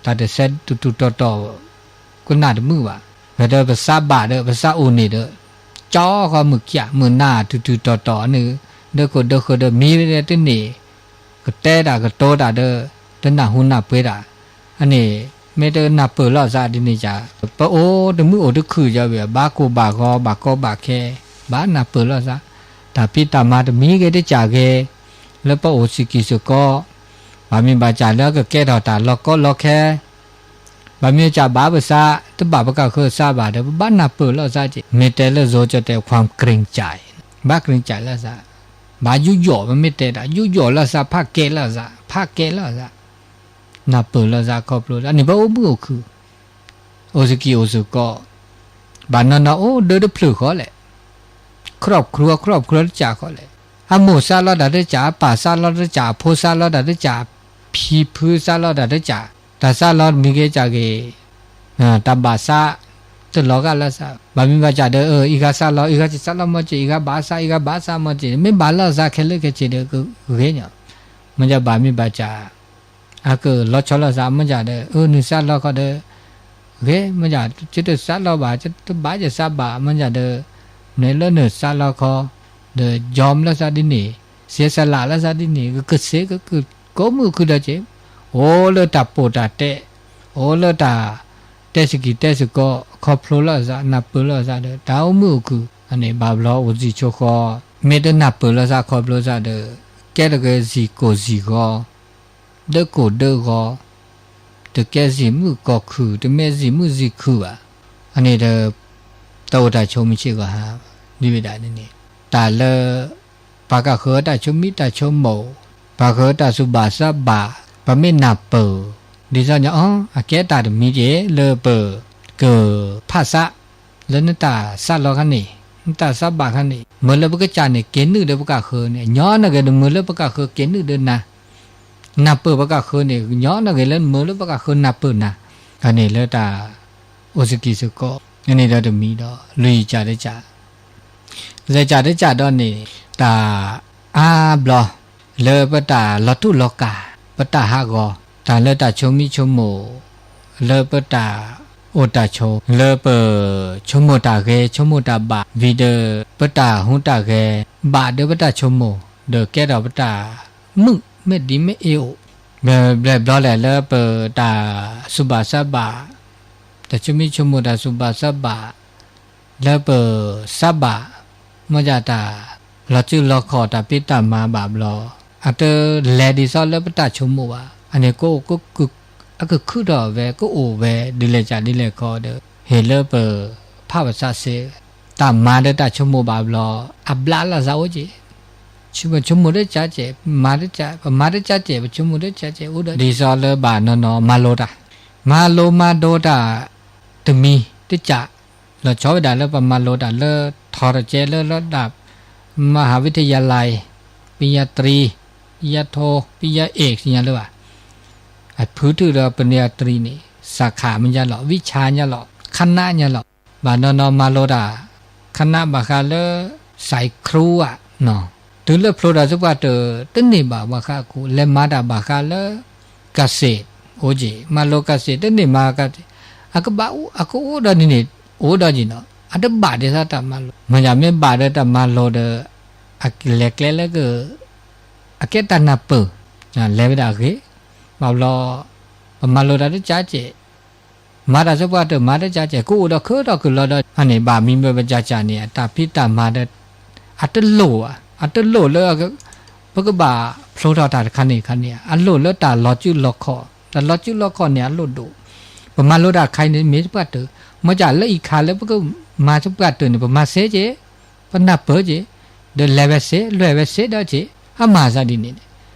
တၢ်တစဲတူၢ်တူၢ်တီၤတီၤ ကနၣ်တမုာ်ဘၣ်, ဝဲဒီးပစးဘၣ်ဒီး ပစးအိၣ်န့ၣ်ဒီး ကၠီဃီမုၢ်ကၠးမုၢ်နၤ တူၢ်တူၢ်တီၤတီၤန့ၣ်, ဒၢခိၣ်ဒၢဃၢၤဒီးမံဝဲတန့ၢ် ကတဲတၢ်ကတိၤတၢ်ဒီး တနၢ်ဟူနၢ်ပှ့ၤတၢ်, အန့ၣ် မ့ၢ်တနၢ်ပၢၢ်လိာ်သးဒ်န့ၣ်ကၠး, ပအိၣ်တမုာ်အိၣ်တခုၣ်ယဝဲ ဘၣ်ကိၢ်ဘၣ်ဂီၤ ဘၣ်ကီဘၣ်ခဲ ဘၣ်နၢ်ပၢၢ်လိာ်သး, တၢ်ဖံးတၢ်မၤတမံၤဂ့ၤတကၠးဂ့ၤ, လၢပအိၣ်စံၢ်ကံၢ်စ့ၢ်ကီး, ဘၣ်မ့ၢ်ဘၣ်ကၠးလၢကကဲထီၣ်တၢ်လီၤကီလီၤခဲ ဘၣ်မ့ၢ်ကၠးဘၣ်ပစး တဘၣ်ပကဃၢၤစးဘၣ်ဒီး ပဘၣ်နၢ်ပၢၢ်လိာ်သးက့ၤ, မ့ၢ်တဲလၢ ဇိုကတဲ ความเกรงใจ ဘၣ်เกรงใจလိာ်သး, ဘၣ်ယူးယီၣ် ပမ့ၢ်တဲတၢ် ယူးယီၣ်လိာ်သး ဖးကဲလိာ်သး ဖးကဲလိာ်သး, နၢ်ပၢၢ်လိာ်သးခီဖျိလၢ အန့ၣ်ပအိၣ်မုာ်အိၣ်ခုၣ်, အိၣ်စကံၢ်အိၣ်စ့ၢ်ကီး, ဘၣ်နီၢ်နီၢ်အိၣ်ဒၢတဖျၢၣ်ဃီလဲၣ် ครอบครัว ครอบครัว တကၠးဃီလဲၣ်, အမိၢ်စးလီၤတၢ်တကၠး အပၢ်စးလီၤတကၠး အဖိစးလီၤတၢ်တကၠး, ဖံဖုစးလီၤတၢ်တကၠး, တၢ်စးလီၤတမံၤဂ့ၤကၠးဂ့ၤ, တၢ်ဘၣ်စး တလီၤဂာ်လိာ်သး, ဘၣ်မ့ၢ်ဘၣ်ကၠးဒီး အၢ အံၤဂၤစးလီၤ အံၤဂၤစးလီၤမီၢ်က့ၤ အံၤဂၤဘၣ်စး အံၤဂၤဘၣ်စးမီၢ်က့ၤ မ့ၢ်ဘၣ်လိာ်သးခဲလၢာ်ခဲဆ့ဒီး ကဂ့ၤညီ, မ့ၢ်ကၠးဘၣ်မ့ၢ်ဘၣ်ကၠး အကလီၤဆီလိာ်သး မ့ၢ်ကၠးဒီး အၢ နုၤစးလီၤခီဒီး ဂ့ၤ မ့ၢ်ကၠး ကတစးလီၤဘၣ် တဘၣ်ယစးဘၣ် မ့ၢ်ကၠးဒီး နလၢနုၤစးလီၤခီ ဒီး ယီၢ်လိာ်သးဒ်န့ၣ် စံးစလၢ်လိာ်သးဒ်န့ၣ် ကကစ့ကက ကိးမုၢ်ခုဒီးက့ၤ, အိၣ်လၢတၢ်ပိာ်တၢ်တဲ, အိၣ်လၢတၢ်တဲစကံၤတဲစကီး ခီဖျိလီၤအသး နၢ်ပၢၢ်လီၤအသးဒီး တၢ်အိၣ်မုာ်အိၣ်ခုၣ်, အန့ၣ်ဘၣ်ဘျီအိၣ်စံာ်ဆိဃီ, မ့ၢ်တနၢ်ပၢၢ်လီၤသးခီဖျိသးဒီး ကဲတဂ့ၤစံာ်ကိၢ်စံာ်ဂီၤ, ဒၢကိၢ်ဒၢဂီၤ, တကဲစံာ်မုၣ်ကီၢ်ခုၣ် တမ့ၢ်စံာ်မုၣ်စံာ်ခုၣ်ဘၣ်. အန့ၣ်ဒီး တၢ်အိၣ်တၢ်ဆိးမုၢ်ဆ့ၣ်ဂီၤဟါ, ဒ်ဝဲဒၣ်န့ၣ်န့ၣ် တၢ်လၢ ပှၤကဃၢၤတၢ်ဆိမိၣ်တၢ်ဆိကမိၣ်, ပှၤဃၢၤတၢ်သူၣ်ဘၣ်သးဘၣ်, ပမ့ၢ်နၢ်ပၢၢ်, ဒ်သိးညီ အကဲတၢ်တမံၤက့ၤ လၢပကဖးသး, လၢနတၢ်သးလီခါန့ၣ် နတၢ်သးဘၣ်ခါန့ၣ် မ့ၢ်လၢပကစၢ်န့ၣ် က့ၤနုာ်ဒီးပကဃၢၤန့ၣ် ညီနဂ့ၤ နမ့ၢ်လၢပကဃၢၤက့ၤနုာ်ဒီးနၤ နၢ်ပၢၢ်ပကဃၢၤန့ၣ် ညီနဂ့ၤလၢနမ့ၢ်လၢပကဃၢၤနၢ်ပၢၢ်နၤ, အန့ၣ်လၢတၢ်အိၣ်စကံၤစကီး, အန့ၣ်ဒီးတမံၤဒီး လွံၢ်ကၢ်တကၢ် လဲၤကၢ်တကၢ်ဒီးန့ၣ် တၢ်အါဘျီ လၢပတၢ်လီၤတူၢ်လီၤကာ် ပတၢ်ဟးဂီၤ တၢ်လၢတၢ်ဆိမိၣ်ဆိကမိၣ် လၢပတၢ်အိၣ်တၢ်ဆိး လၢပဆိကမိၣ်တၢ်ဂ့ၤ ဆိကမိၣ်တၢ်ဘၣ် ဝံၤဒီး ပတၢ်ဟူးတၢ်ဂဲၤ ဘၣ်ဒီးပတၢ်ဆိကမိၣ် ဒီးကဲထီၣ်ပတၢ်မုာ် မ့ၢ်ဒ်မ့ၢ်အ့ၣ်အိၣ် ဘျဲၣ်ဘျီလဲၣ်လၢပတၢ်သူၣ်ဘၣ်သးဘၣ် တၢ်ဆိမိၣ်ဆိကမိၣ်တၢ်သူၣ်ဘၣ်သးဘၣ် လၢပသးဘၣ် မ့ၢ်ဒၣ်တၢ်လီၤစုလီၤခီၣ်တၢ်ဖံးတၢ်မၤဘၣ်ဘျီ အတလဲၤဒ်သိးလၢပတၢ်ဆိကမိၣ်ဘၣ်. အန့ၣ်ကအိၣ် အကခုၣ်ထီၣ်ဝဲ ကအိၣ်ဝဲ ဒ်လဲၣ်ကၢ်ဒ်လဲၣ်ခီဒီး ဟ့ၣ်လၢပဖးပသးစ့ တၢ်မၤဒီးတၢ်ဆိကမိၣ်ဘၣ်ဘျီ အဘျးလၢ်သးအိၣ်က့ၤ ပဆိကမိၣ်တကၢ်ကဲး မၤတကၢ် ပမၤတကၢ်ကဲး ပဆိကမိၣ်တကၢ်ကဲး အိၣ်ဒီးဒ်သိးလၢဘၣ်နီၢ်နီၢ်မၤလိတၢ် မၤလိမၤဒိတၢ် တမံၤတကၢ် လီၤဆီဝဲဒၣ်လၢပမၤလိတၢ်လၢထီၣ်တကဲးလၢလၢဒၣ် မဟာวิทยาลัย ပญญาตรี ပญญาโท ပญญาเอก သ့ၣ်ညါလၢၤဘၣ် အဖုထုးဒီးပญญาตรีန့ၣ် สาขา မ့ၢ်ညါလီၤ วิชา ညါလီၤ คณะ ညါလီၤ ဘၣ်နီၢ်နီၢ်မၤလိတၢ် คณะ ဘၣ်ဃးလၢ สายครัว တုၤလၢဖျိတၢ်သပှၢ်တၢၢ် တန့ၢ်ဘၣ်ဘၣ်ဃးအခိၣ် လဲၤမၤတၢ်ဘၣ်ဃးလၢ เกษตร အိၣ်က့ၤ မၤလိ เกษตร တန့ၢ်မၤ အကဘၣ်အိၣ် အကအိၣ်ဒီးန့ၣ်န့ၣ် အိၣ်ဒီးက့ၤနီၤ အတဘၣ်ဒ်သိးတၢ်မၤလိ မ့ၢ်ညါမ့ၢ်ဘၣ်ဒီးတၢ်မၤလိဒီး အလဲၤကျဲလၢက အကဲတၢ်နၢ်ပၢၢ် လဲၤဝဲဒၣ်အဂ့ၢ် ဘၣ်ဘျီ ပမၤလိတၢ်တကၢ်ကဲး မၤတၢ်သပှၢ်တၢၢ်မၤတကၢ်ကဲး ကအိၣ်ဒီးခဲထီၣ်ကလီဒီး အန့ၣ်ဘၣ်မံၤမ့ၢ်ပကၢ်ကၢ်န့ၣ် အတၢ်ဖံးတၢ်မၤဒီး အတလိၣ်ဘၣ် အတလိၣ်လၢ ပကဘၣ်ဖျိထီၣ်တၢ်တခါန့ၣ်တခါန့ၣ် အလိၣ်လၢတၢ်လီၤစုလီၤခီၣ် တၢ်လီၤစုလီၤခီၣ်န့ၣ်အလိၣ်ဒိၣ် ပမၤလိတၢ်တခါအံၤန့ၣ် မ့ၢ်သပှၢ်တၢၢ် မ့ၢ်ကၢ်လၢအံၤခါလၢပကမၤသပှၢ်တၢၢ်န့ၣ် ပမၤစ့က့ၤ ပနၢ်ပၢၢ်က့ၤ ဒီးလဲၤဝဲစ့ လွဲၢ်ဝဲစ့ဒီးက့ၤ အမၤသးဒ်န့ၣ်န့ၣ်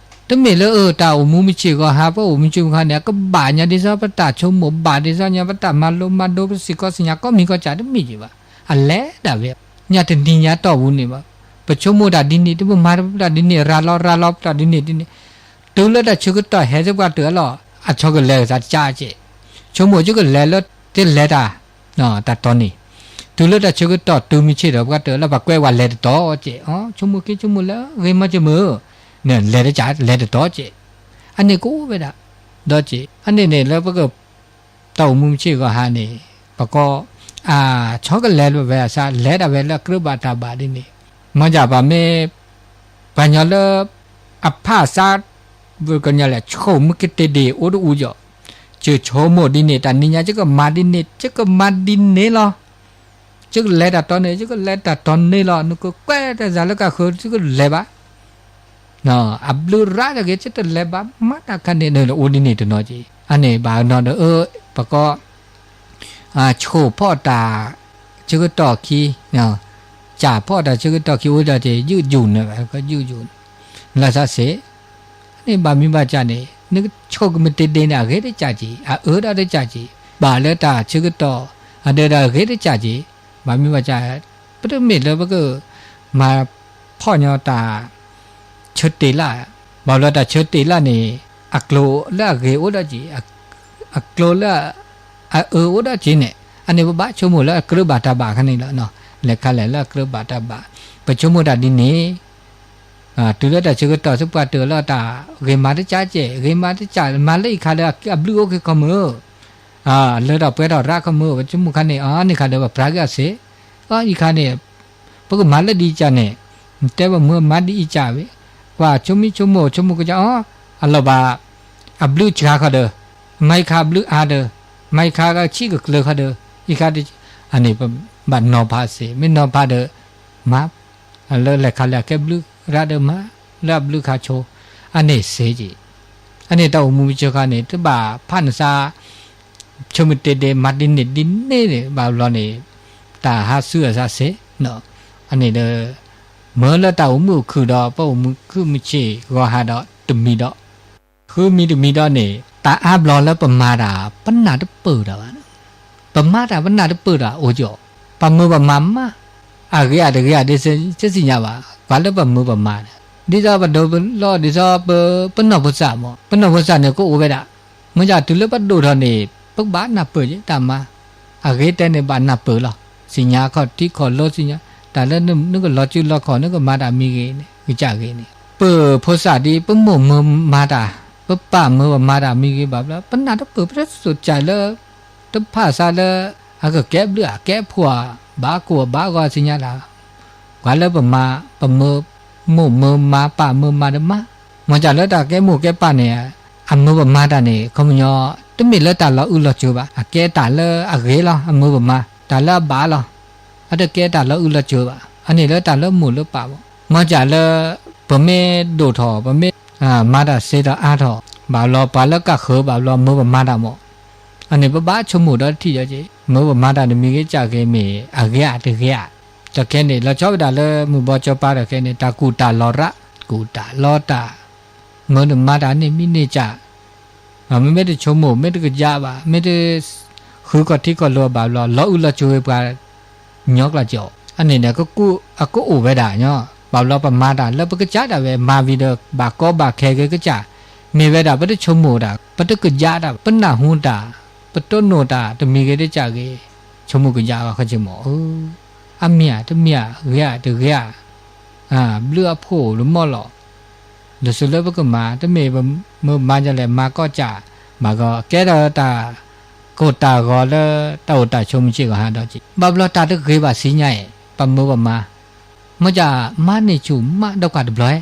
တမ့ၢ်လၢအတၢ်အိၣ်မူမုၢ်ဆ့ၣ်ဂီၤဟါ ပအိၣ်မူဆ့ၣ်မုၢ်ဟါန့ၣ် အကဘၣ်ညါဒ်သိးပတၢ်ဆိကမိၣ် ဘၣ်ဒ်သိးညါ ပတၢ်မၤလိမၤဒိ ပစ့ၢ်ကီးစ့ၢ်ညါ ကိးမံၤကိးကၢ်တမ့ၢ်က့ၤဘၣ် အလဲၤဒၣ်ဝဲ ညါတနံၤညါတီၢ်ပူၤန့ၣ်ဘၣ် ပဆိကမိၣ်တၢ်ဒ်န့ၣ် တမ့ၢ်မၤတၢ်ဒ်န့ၣ် ရၤလီၤရၤလီၤပတၢ်ဒ်န့ၣ်ဒ်န့ၣ် တုၤလၢတၢ်ဆၢကတီၢ်ဟဲသပှၢ်တၢၢ်လီၤ အဆီကလဲၤကသးတကၢ်ကဲး ဆိကမိၣ်ကလဲၤလၢ တလဲၤတၢ် တၢ်တီန့ၣ် တုၤလၢတၢ်ဆၢကတီၢ်တုၤမုၢ်ဆ့ၣ်ဒီးပှၢ်တၢၢ်လၢပှၤကွဲးဝဲလဲၤတတီၤကဲး အိ ဆိကမိၣ်က့ၤဆိကမိၣ်လၢဂ့ၤမီၢ်က့ၤမုၢ် လဲၤတကၢ်လဲၤတတီၤကဲး အန့ၣ်ကအိၣ်ဝဲဒၣ် ဒီးကဲး အန့ၣ်န့ၣ်လၢပက တၢ်အိၣ်မူမုၢ်ဆ့ၣ်ဂီၤဟါန့ၣ် ပကိး အ ဆီကလဲၤဝဲအသး လဲၤဒၣ်ဝဲလၢအကြၢးဘၣ်တၢ်ဘၣ်ဒ်န့ၣ် မ့ၢ်ယၤပှၤမ့ၢ် ပှၤကညီလၢ အဖးအသး ပကညီလဲၣ် ဆိမိၣ်ကတဲာ်ဒ့ၣ် အိၣ်တအူယီၤ ယဆိကမိၣ်ဒ်န့ၣ် တၢ်နံၤညါ ယကမၤဒ်န့ၣ် ယကမၤဒ်န့ၣ်လီၤ ယကလဲၤတၢ်တီန့ၣ် ယကလဲၤတၢ်တီန့ၣ်လီၤ နကကွဲးတၢ်သးလၢကဃၢၤ ယကလဲၤဘၣ် အဘျုးရၤတဂ့ၤ ယတလဲၤဘၣ် မၤတၢ်ခါန့ၣ် အိၣ်ဒ်န့ၣ်တနီၤက့ၤ အန့ၣ်ဘၣ်နီၤဒီး ပကိး ဆိဖီၣ်တၢ် ဆၢကတီၢ်ခံ ကၢ်ဖီၣ်တၢ်ဆၢကတီၢ်ခံအိၣ်ဒီးက့ၤ ယုၢ်ယူၢ်န့ၣ် ယုၢ်ယူၢ် လၢသးစ့ၢ် န့ၣ်ဘၣ်မံၤဘၣ်ကၢ်န့ၣ် နကဆိကမတ့ဒ့န့ၣ် အဂ့ၤတကၢ်က့ၤ အအၢဒီးတကၢ်က့ၤ ဘၣ်လၢတၢ်ဆၢကတီၢ် အဒၢးဒီးအဂ့ၤတကၢ်က့ၤ ဘၣ်မံၤဘၣ်ကၢ် ပတမ့ၢ်လၢပက မၤဖီၣ်ညီတၢ် ဆၢတ့ၢ်လၢ် ဘၣ်ဘျီတၢ်ဆၢတ့ၢ်လၢ်န့ၣ် အကျိၤလၢအဂ့ၤအိၣ်ဒီးက့ၤ အကျိၤလၢ အအၢအိၣ်ဒီးက့ၤန့ၣ် အန့ၣ်ပဘၣ်ဆိကမိၣ်လၢအကြၢးဘၣ်တၢ်ဘၣ်ခါန့ၣ်လီၤ လဲၤခါလဲၣ်လၢအကြၢးဘၣ်တၢ်ဘၣ် ပဆိကမိၣ်တၢ်ဒ်န့ၣ် တုၤလၢတၢ်ဆၢကတီၢ်သပှၢ်တၢၢ်လၢတၢ်ဂ့ၤမၤတကၢ်ကဲး ဂ့ၤမၤတကၢ် မၤလၢအံၤခါလၢအဘျုးအိၣ်က့ၤခီမုၢ် လၢတၢ်ပှဲၤထီၣ်ရၣ်ခီမုၢ် ပဆိကမိၣ်ခါန့ၣ် အန့ၣ်ခါဒီးပပြးက့ၤအီၤစ့ၢ် အအံၤခါန့ၣ် ပကမၤလၢဒ်ကၢ်န့ၣ် တဲပမုၢ်မၤဒ်အံၤကၢ်ဝဲ ပှၤဆိမိၣ်ဆိကမိၣ်ဆိကမိၣ်ကစၢ်အီၤ အလီၤဘၣ် အဘျုးစှၤခီဒီး, မၤအံၤခါအဘျုးအါဒီး, မၤအံၤခါကဆံးကကျၢၤခီဒီး, အံၤခါ အန့ၣ် ဘၣ်နီၤဖးစ့ၢ်, မ့ၢ်နီၤဖးဒီး မၤ လၢလဲၤခးလၢအကဲဘျုးရၣ်ဒီးမၤ လၢအဘျုးခါဆိ, အန့ၣ်စ့ၢ်ကီး, အန့ၣ်တၢ်အိၣ်မူပစိၤခါန့ၣ် တဘၣ်ဖးနသး ဆိမတ့ဒ့ မၤဒ်န့ၣ်ဒ်န့ၣ်န့ၣ် ဘၣ်ဘျီန့ၣ် တၢ်ဟးဆူအသးစ့ၢ်, အန့ၣ်ဒီး မၢလၢတၢ်အိၣ်မူအိၣ်ခုၣ်ဒီး ပအိၣ်မူခုၣ်မုၢ်ဆ့ၣ်ဂီၤဟါဒီး တမံၤဒီး ဃုမံၤတမံၤဒီးန့ၣ် တၢ်အါဘျီလၢပမၤတၢ် ပနၢ်တပၢၢ်တၢ်ဘၣ်, ပမၤတၢ်ပနၢ်တပၢၢ်တၢ်အိၣ်ကီး, ပမၢပမၤမး, အဂ့ၤအတဂ့ၤဧါ ဒ်သ့ၣ်ညါဘၣ်, ကွၢ်လၢပမၢပမၤန့ၣ်, ဒ်သိးပဒိးလီၤ ဒ်သိးပ ပနီၢ်ဖိသၣ်မး ပနီၢ်ဖိသၣ်န့ၣ် ကအိၣ်ဝဲဒၣ်, မ့ၢ်ဒ်တုၤလၢပဒိၣ်ထီၣ်န့ၣ် ပကဘၣ်နၢ်ပၢၢ်က့ၤတၢ်မၤ, အဂ့ၤတဲန့ၣ် ဘၣ်နၢ်ပၢၢ်လီၤ, သ့ၣ်ညါခီၣ်ထံးခီၣ်လိသ့ၣ်ညါ, တၢ်လၢနကလီၤစုလီၤခီၣ် နကမၤတၢ်မံၤဂ့ၤန့ၣ် ကစၢ်ဂ့ၤန့ၣ် ပဖိသၣ်ဒ် ပမိၢ်မၢမၤတၢ်, ပပၢ်မၢပမၤတၢ်မံၤဂ့ၤဘၣ်ဘျီ ပနၢ်တပၢၢ် ပတစိၢ်ကၢ်လၢ တဖးသးလၢ အကကဲဘျုးအကဲဖှိၣ်ဧါ, ဘၣ်ကိၢ်ဘၣ်ဂီၤသ့ၣ်ညါလၢ ကွၢ်လၢပမၤ ပမၢ မိၢ်မၢမၤ ပၢ်မၢမၤဒီးမၤ, မ့ၢ်ကၢ်လၢတၢ်ကဲမိၢ်ကဲပၢ်န့ၣ် အမၢပမၤတၢ်န့ၣ် ခီပညီ တမ့ၢ်လၢတၢ်လီၤအုးလီၤကၠိဘၣ်, အကဲတၢ်လၢအဂ့ၤလီၤ အမၢပမၤ, တၢ်လၢအဘၣ်လီၤ, အတကဲတၢ်လီၤအုးလီၤကၠိဘၣ်, အန့ၣ်လၢတၢ်လၢမိၢ်လၢပၢ်မး, မ့ၢ်ကၢ်လၢ ပမ့ၢ်ဒိၣ်ထီၣ် ပမ့ၢ် မၤတၢ်စ့ဒီးအါထီၣ် ဘၣ်ဘျီ ပှၤလၢကၢ်ဃၢၤဘၣ်ဘျီ မၢပမၤတၢ်မး, အန့ၣ်ပဘၣ်ဆိကမိၣ်ဒီးတထံၣ်ဒီးက့ၤ မၢပမၤတၢ်တမံၤဂ့ၤကၢ်ဂ့ၤမ့ၢ် အဂ့ၤဧါတဂ့ၤဧါ, တၢ်ခဲန့ၣ် လီၤဆီဝဲဒၣ်လၢမုၢ်ဘီကၠီပၤတၢ်ခဲန့ၣ် တၢ်ကူၣ်တၢ်လီၤရၣ် ကူၣ်တၢ်လီတၢ်, မၢနမၤတၢ်န့ၣ်မံၤန့ၢ်ကၢ် မ့မ့ၢ်တဆိကမိၣ် မ့ၢ်တကယၢ်ဘၣ် မ့ၢ်တ ဃုကီၢ်ထံကီၢ်လိၤဘၣ်ဘျီ လီၤအုးလီၤကၠိဝဲပှၤ ညီကျၢ်ကၠီ, အန့ၣ်န့ၣ် အကအိၣ်ဝဲဒၣ်ညီ, ဘၣ်ဘျီပမၤတၢ်လၢပကစၢ်ဒၣ်ဝဲ မၤဝံၤဒီး ဘၣ်ကီဘၣ်ခဲဂ့ၤကစၢ်, မ့ၢ်ဝဲဒၣ် ပတဆိကမိၣ်တၢ် ပတကယၢ်တၢ် ပနၢ်ဟူတၢ် ပတိၢ်နီၣ်တၢ် တမံၤဂ့ၤတကၢ်ဂ့ၤ, ဆိကမိၣ်ကယၢ်အီၤခီက့ၤမး, အမ့ၢ်ဧါတမ့ၢ်ဧါ ဂ့ၤဧါတဂ့ၤဧါ ဘျုးအဖှိၣ်တမီၢ်လီၤ, လၢသုလၢပကမၤ တမ့ၢ်မၤဒ်လဲၣ် မၤကီၢ်ကၢ်, ဘၣ်ဂီၤ ကဲထီၣ်တၢ်ကိၢ်တၢ်ဂီၤလၢ တၢ်အိၣ်တၢ်ဆိးမုၢ်ဆ့ၣ်ဂီၤဟါဒီးက့ၤ, ဘၣ်ဘျီတၢ်တဂ့ၤဘၣ်သ့ၣ်ညါအဲၣ် ပမၢပမၤ, မ့ၢ်ကၢ်မၤန့ၢ်ဆူၣ်မၤဒီကွၢ်တဘျီ,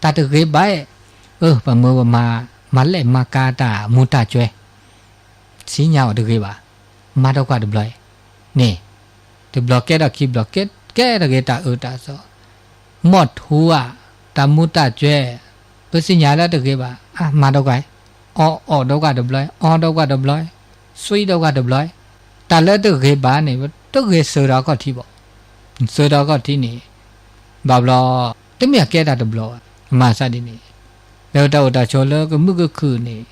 တၢ်တဂ့ၤဘၣ်အဲၣ်, အၢ ပမၢပမၤ မၤလဲၣ်မၤကၤတၢ်မူၤတၢ်ကွဲ သ့ၣ်ညါအီၤတဂ့ၤဘၣ်, မၤဒီကွၢ်တဘျီ, န့ၣ်, တဘျီကဲထီၣ်ခံဘျီ ကဲ ကဲထီၣ်က့ၤတၢ်အၢတၢ်သီ, မီၢ်ထူဧါ, တၢ်မူၤတၢ်ကွဲ, ပသ့ၣ်ညါလၢတဂ့ၤဘၣ်, အါ မၤဒီကွၢ်, အီၣ် အီၣ်ဒီကွၢ်တဘျီ, အီဒီကွၢ်တဘျီ, သွံဒီကွၢ်တဘျီ, တၢ်လၢတဂ့ၤဘၣ်န့ၣ် တဂ့ၤသုးဒီးခီၣ်ထံးဘၣ်, သုးဒီးခီၣ်ထံးန့ၣ် ဘၣ်ဘျီ တမ့ၢ်အကဲတၢ်တဘျီဘၣ်, မၤသးဒ်န့ၣ်, လၢတၢ်အိၣ်တၢ်ဆိးလၢကမုာ်ကခုၣ်န့ၣ်,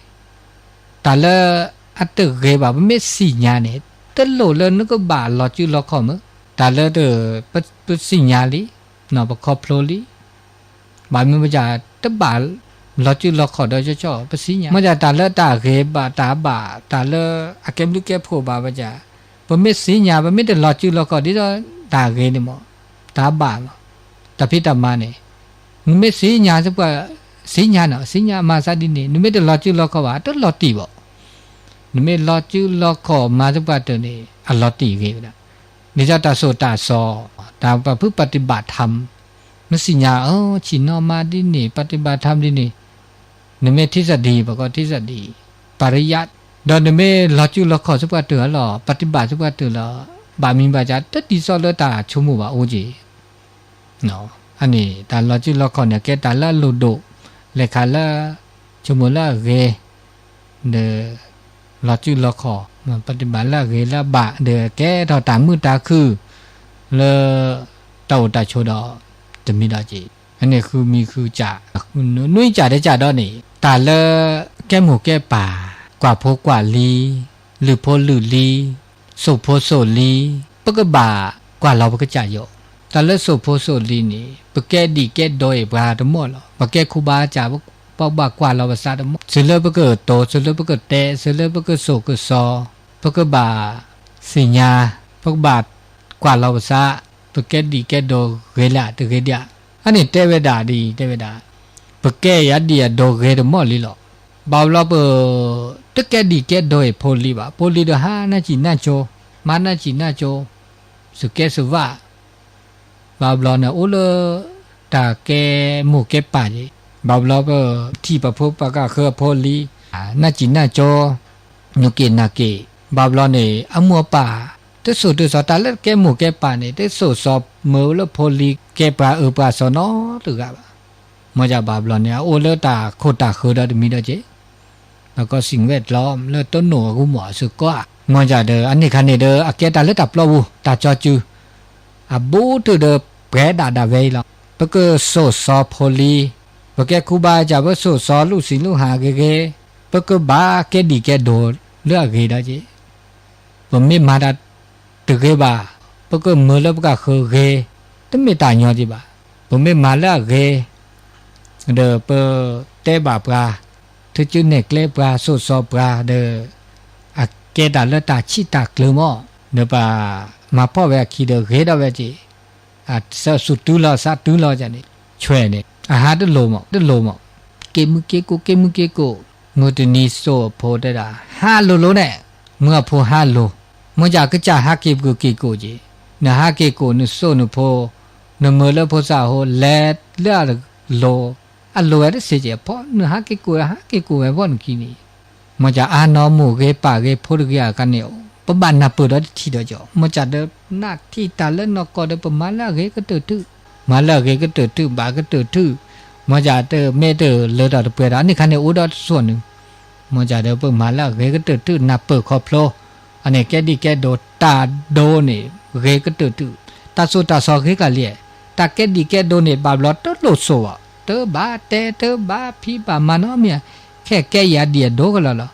တၢ်လၢအတဂ့ၤဘၣ် ပမ့ၢ်သ့ၣ်ညါန့ၣ် တလိၣ်လၢနကဘၣ်လီၤစုလီၤခီၣ်မး, တၢ်လၢ ပသ့ၣ်ညါလံ, ပခီဖျိလံ, ဘၣ်မနုၤမ့ၢ်ကၢ် တဘၣ်လီၤစုလီၤခီၣ်ဒီးကၠီကၠီ ပသ့ၣ်ညါ, မ့ၢ်ကၢ်တၢ်လၢတၢ်ဂ့ၤဘၣ်တၢ်ဘၣ် တၢ်လၢအကဲဘျုးကဲဖှိၣ်ဘၣ်ဝဲကၢ်, ပမ့ၢ်သ့ၣ်ညါ ပမ့ၢ်တလီၤစုလီၤခီၣ်ဒ်သိးတၢ်ဂ့ၤန့ၣ်မး, တၢ်ဘၣ်မး, တၢ်ဖံးတၢ်မၤန့ၣ်, နမ့ၢ်သ့ၣ်ညါသပှၢ်, သ့ၣ်ညါနီၤ သ့ၣ်ညါမၤသးဒ်န့ၣ် နမ့ၢ်တလီၤစုလီၤခီၣ်ဘၣ် တလီၤတံၢ်ဘၣ်, နမ့ၢ်လီၤစုလီၤခီၣ်မၤသပှၢ်တၢၢ်န့ၣ် အလီၤတံၢ်ဂ့ၤဝဲဒၣ်, ဒ်သိးတၢ်သိၣ်တၢ်သီ, တၢ်ပာ်ဖှိၣ် ပฏิบัติธรรม နသ့ၣ်ညါ အၢ ဆ့ၣ်နီၤမၤဒ်န့ၣ် ပฏิบัติธรรม ဒ်န့ၣ်, နမ့ၢ် ทฤษฎี ပကိး ทฤษฎี ပရိยัติ, ဒီးနမ့ၢ်လီၤစုလီၤခီၣ်သပှၢ်တၢၢ်လီၤ ပฏิบัติ သပှၢ်တၢၢ်လီၤ, ဘၣ်မံၤဘၣ်ကၢ် တဒ်သိးလၢတၢ်ဆိကမိၣ်ဘၣ်အိၣ်က့ၤ အန့ၣ် တၢ်လီၤစုလီၤခီၣ်န့ၣ် ကဲတၢ်လၢအလိၣ်ဒိၣ်, လဲၤခးလၢ ဆိကမိၣ်လၢအဂ့ၤ, ဒီး လီၤစုလီၤခီၣ်, ပฏิบัติ လၢအဂ့ၤလၢအဘၣ် ဒီးကဲထီၣ်တၢ်မုာ်တၢ်ခုၣ် လၢ တၢ်အိၣ်တၢ်ဆိးဒီး တမံၤဒီးက့ၤ, အန့ၣ်ဃုမံၤဃုကၢ်, နွံကၢ်တကၢ်ဒီးန့ၣ် တၢ်လၢ ကဲမိၢ်ကဲပၢ်, ကွၢ်ဖိကွၢ်လံၤ, လုၢ်ဖိလုၢ်လံၤ, သိၣ်ဖိသိၣ်လံၤ, ပကဘၣ်ကွၢ်လီၤပကစၢ်ယိာ်, တၢ်လၢသိၣ်ဖိသိၣ်လံၤန့ၣ် ပကဲဒံၣ်ကဲဒိးအံၤပှၤတမီၢ်လီၤ, ပကဲခူဘၣ်ကၢ် ပဘၣ်ကွၢ်လီၤပသးတမီၢ်, သုးလၢပကတိၤ သုးလၢပကတဲ သုးလၢပကသိၣ်ကစီၤ, ပကဘၣ်သ့ၣ်ညါ, ပကဘၣ်ကွၢ်လီၤပသး, ပကဲဒံၣ်ကဲဒိးဂ့ၤလၢ်တဂ့ၤဒံးဧါ, အန့ၣ်တဲဝဲဒၣ်ဒ်အံၤ တဲဝဲဒၣ်, ပကဲယၤဒံၣ်အဒိးဂ့ၤတမီၢ်လံလီၤ, ဘၣ်ဘျီပ တကဲဒံၣ်ကဲဒိးအံၤဖိလံၤဘၣ်, ဖိလံၤဒီးဟးနၢ်စံၣ်နၢ်ကၠိ, မၤနၢ်စံၣ်နၢ်ကၠိ, သုးကဲသုးဝၣ်, ဘၣ်ဘျီန့ၣ် အိၣ်လၢ တၢ်ကဲမိၢ်ကဲပၢ်က့ၤ ဘၣ်ဘျီပထံၣ်ပဖိပကဃၢအဖိလံၤ, နၢ်စံၣ်နၢ်ကၠိ, နူၤက့ၣ်နၢ်က့ၣ်, ဘၣ်ဘျီန့ၣ် အမိၢ်အပၢ် တစိၢ်တစိၤတၢ်လၢကဲမိၢ်ကဲပၢ်န့ၣ် တစိၢ်စိၤမၢလၢဖိလံၤကဲပှၤအၢပှၤသီနီတဂၤဘၣ်. မ့ၢ်ကဘၣ်ဘျီန့ၣ် အအိၣ်လၢတၢ်ခိၣ်တၢ်ဃၢၤဒီးတမံၤဒီးက့ၤ လၢကီၢ်စံၣ်ဝဲၣ်ကျီလၢတိၢ်နီၣ်အဂီၢ်မ့ၢ်အစ့ၢ်ကီးဧါ, မ့ၢ်ကဒီး အန့ၣ်ခါန့ၣ်ဒီး အကဲတၢ်လၢတၢ်ပျီပူၤ တၢ်ကၠီစု အဘူးတုာ်ဒီးပှဲၤဒၣ်ဒၣ်ဝဲအံၤလီၤ. ပကစိၢ်စိၤဖိလံၤ, ပကဲခူဘၣ်ကၠၣ် ပစိၢ်စိၤလူၢ်ဆံးလူၢ်ဟးဂ့ၤဂ့ၤ, ပကဘၣ်ကဲဒံၣ်ကဲဒိၣ်လၢအဂ့ၤဒီးက့ၤ ပမ့ၢ်မၤတၢ်တဂ့ၤဘၣ်, ပကမၢလၢပကဃၢၤဂ့ၤ, တမ့ၢ်တၢ်ညီက့ၤဘၣ်. ပမ့ၢ်မၤလၢအဂ့ၤ ဒီးပတဲဘၣ်ပှၤ, ထုးစုနဲၣ်ကျဲပှၤ စိၢ်စိၤပှၤဒီး အကဲတၢ်လၢတၢ်ဆံၣ်တၢ်ကျၢၤမး, ဒီးပမၤဖှီၣ်ဝဲအခံဒီးဂ့ၤဒီးဝဲက့ၤ, အစၢစူၢ်တုၤလီၤ စးတုၤလီၤန့ၣ်, ဆွဲန့ၣ် အဟးတလိၤမး တလိၤမး, က့ၤမုၢ်က့ၤကိၣ် က့ၤမုၢ်က့ၤကိၣ်, မုၢ်တနံၤစိၢ်အဖိတဲဒၣ် ဟးလိၤလိၤန့ၣ်, မုၢ်အဖိဟးလိၤ, မ့ၢ်ကကစၢ်ဟးက့ၤပက့ၤကိၣ်က့ၤ, နဟးက့ၤကိၣ်နစိၢ်နဖိ, နမၢလၢဖိသၣ်အဃိ လဲၤလၢအလိၤ, အလိၤဝဲတစ့က့ၤအဖီ နဟးက့ၤကိၣ် ဟးက့ၤကိၣ်ဝဲဖီနခံန့ၣ် မ့ၢ်ကအါနီၢ်မိၢ်ဂ့ၤပၢ်ဂ့ၤဖိတဂ့ၤအခါန့ၣ်, ပဘၣ်နၢ်ပၢၢ်ဒီးတထံၣ်ဒီးကီး, မ့ၢ်ကဒီး နၢ်ထံၣ်တၢ်လၢနီၢ်ကီၢ်ဒီးပမၤလၢအဂ့ၤကတၢၢ်ထုး, မၤလၢအဂ့ၤကတၢၢ်ထုး ဘၣ်ကတၢၢ်ထုး, မ့ၢ်ကတမ့ၢ်တလၢထီၣ်တပှဲၤဒီး အန့ၣ်ခါန့ၣ်အိၣ်ဒီးတစိၢ်နုာ်, မ့ၢ်ကဒီးပမၤလၢအဂ့ၤကတၢၢ်ထုး နၢ်ပၢၢ်ခီဖျိ, အန့ၣ်ကဲဒံၣ်ကဲဒိၣ်တၢ်ဒိန့ၣ် ဂ့ၤကတၢၢ်ထုး, တၢ်စိၢ်တၢ်စီၤဂ့ၤကလံ, တၢ်ကဲဒံၣ်ကဲဒိၣ်န့ၣ် ဘၣ်ဘျီတလိၣ်စိၢ်ဘၣ်, တဘၣ်တဲတဘၣ်ဖံးဘၣ်မၤနီတမံၤ, ခဲကဲယၤဒံၣ်အဒိကလီလီၤ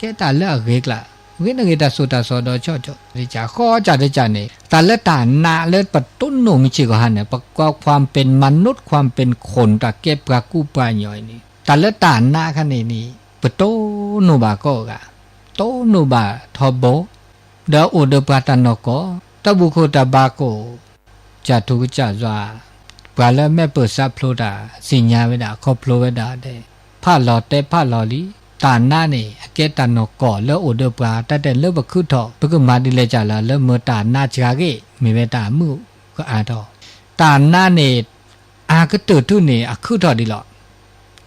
ကဲတၢ်လၢအဂ့ၤကျါ, ဂ့ၤန့ၣ်ဂ့ၤတၢ်စိၢ်တၢ်စီၤဒီးဆီၣ်ဆီၣ်, ဃီကၢ်တကၢ်န့ၣ် တၢ်လၢတၢ်နးလၢပတိၢ်နီၣ်မုၢ်ဆ့ၣ်ကီၢ်ဟါန့ၣ် ပကွၢ် ความเป็นมนุษย์ ความเป็นคน တၢ်ကဲပှၤကူပှၤကညီအံၤန့ၣ် တၢ်လၢတၢ်နးခါန့ၣ်န့ၣ် ပတိၢ်နီၣ်ဘၣ်ကိးဂၤ, တိၢ်နီၣ်ဘၣ်ထီဘိ, ဒီးအိၣ်ဒီးပှၤတၢ်နီၢ်ကီၢ်, တၢ်ဘူၣ်ခိၣ်တၢ်ဘါခိၣ် ကၢ်ထူကစၢ်ယွၤ, ပှၤလၢမဲာ်ပၢၢ်စးဖျိတၢ် သ့ၣ်ညါဝဲဒၣ် ခီဖျိဝဲဒၣ်ဒီး ဖးလီၤတဲဖးလီၤလံ, တၢ်နးန့ၣ် အကဲတၢ်နီၢ်ကီၢ်လၢအိၣ်ဒီးပှၤ တၢ်တဲလၢပခုၣ်ထီၣ် ပကမၤဒ်လဲၣ်ကၢ်လၢ လၢမၢတၢ်နးစှၤဂ့ၢ် မ့ၢ်ဝဲတၢ်မုၢ်ကအါထီၣ်, တၢ်နးန့ၣ် အကတၢၢ်ထုးန့ၣ် အခုၣ်ထီၣ်ဒံးလီၤ.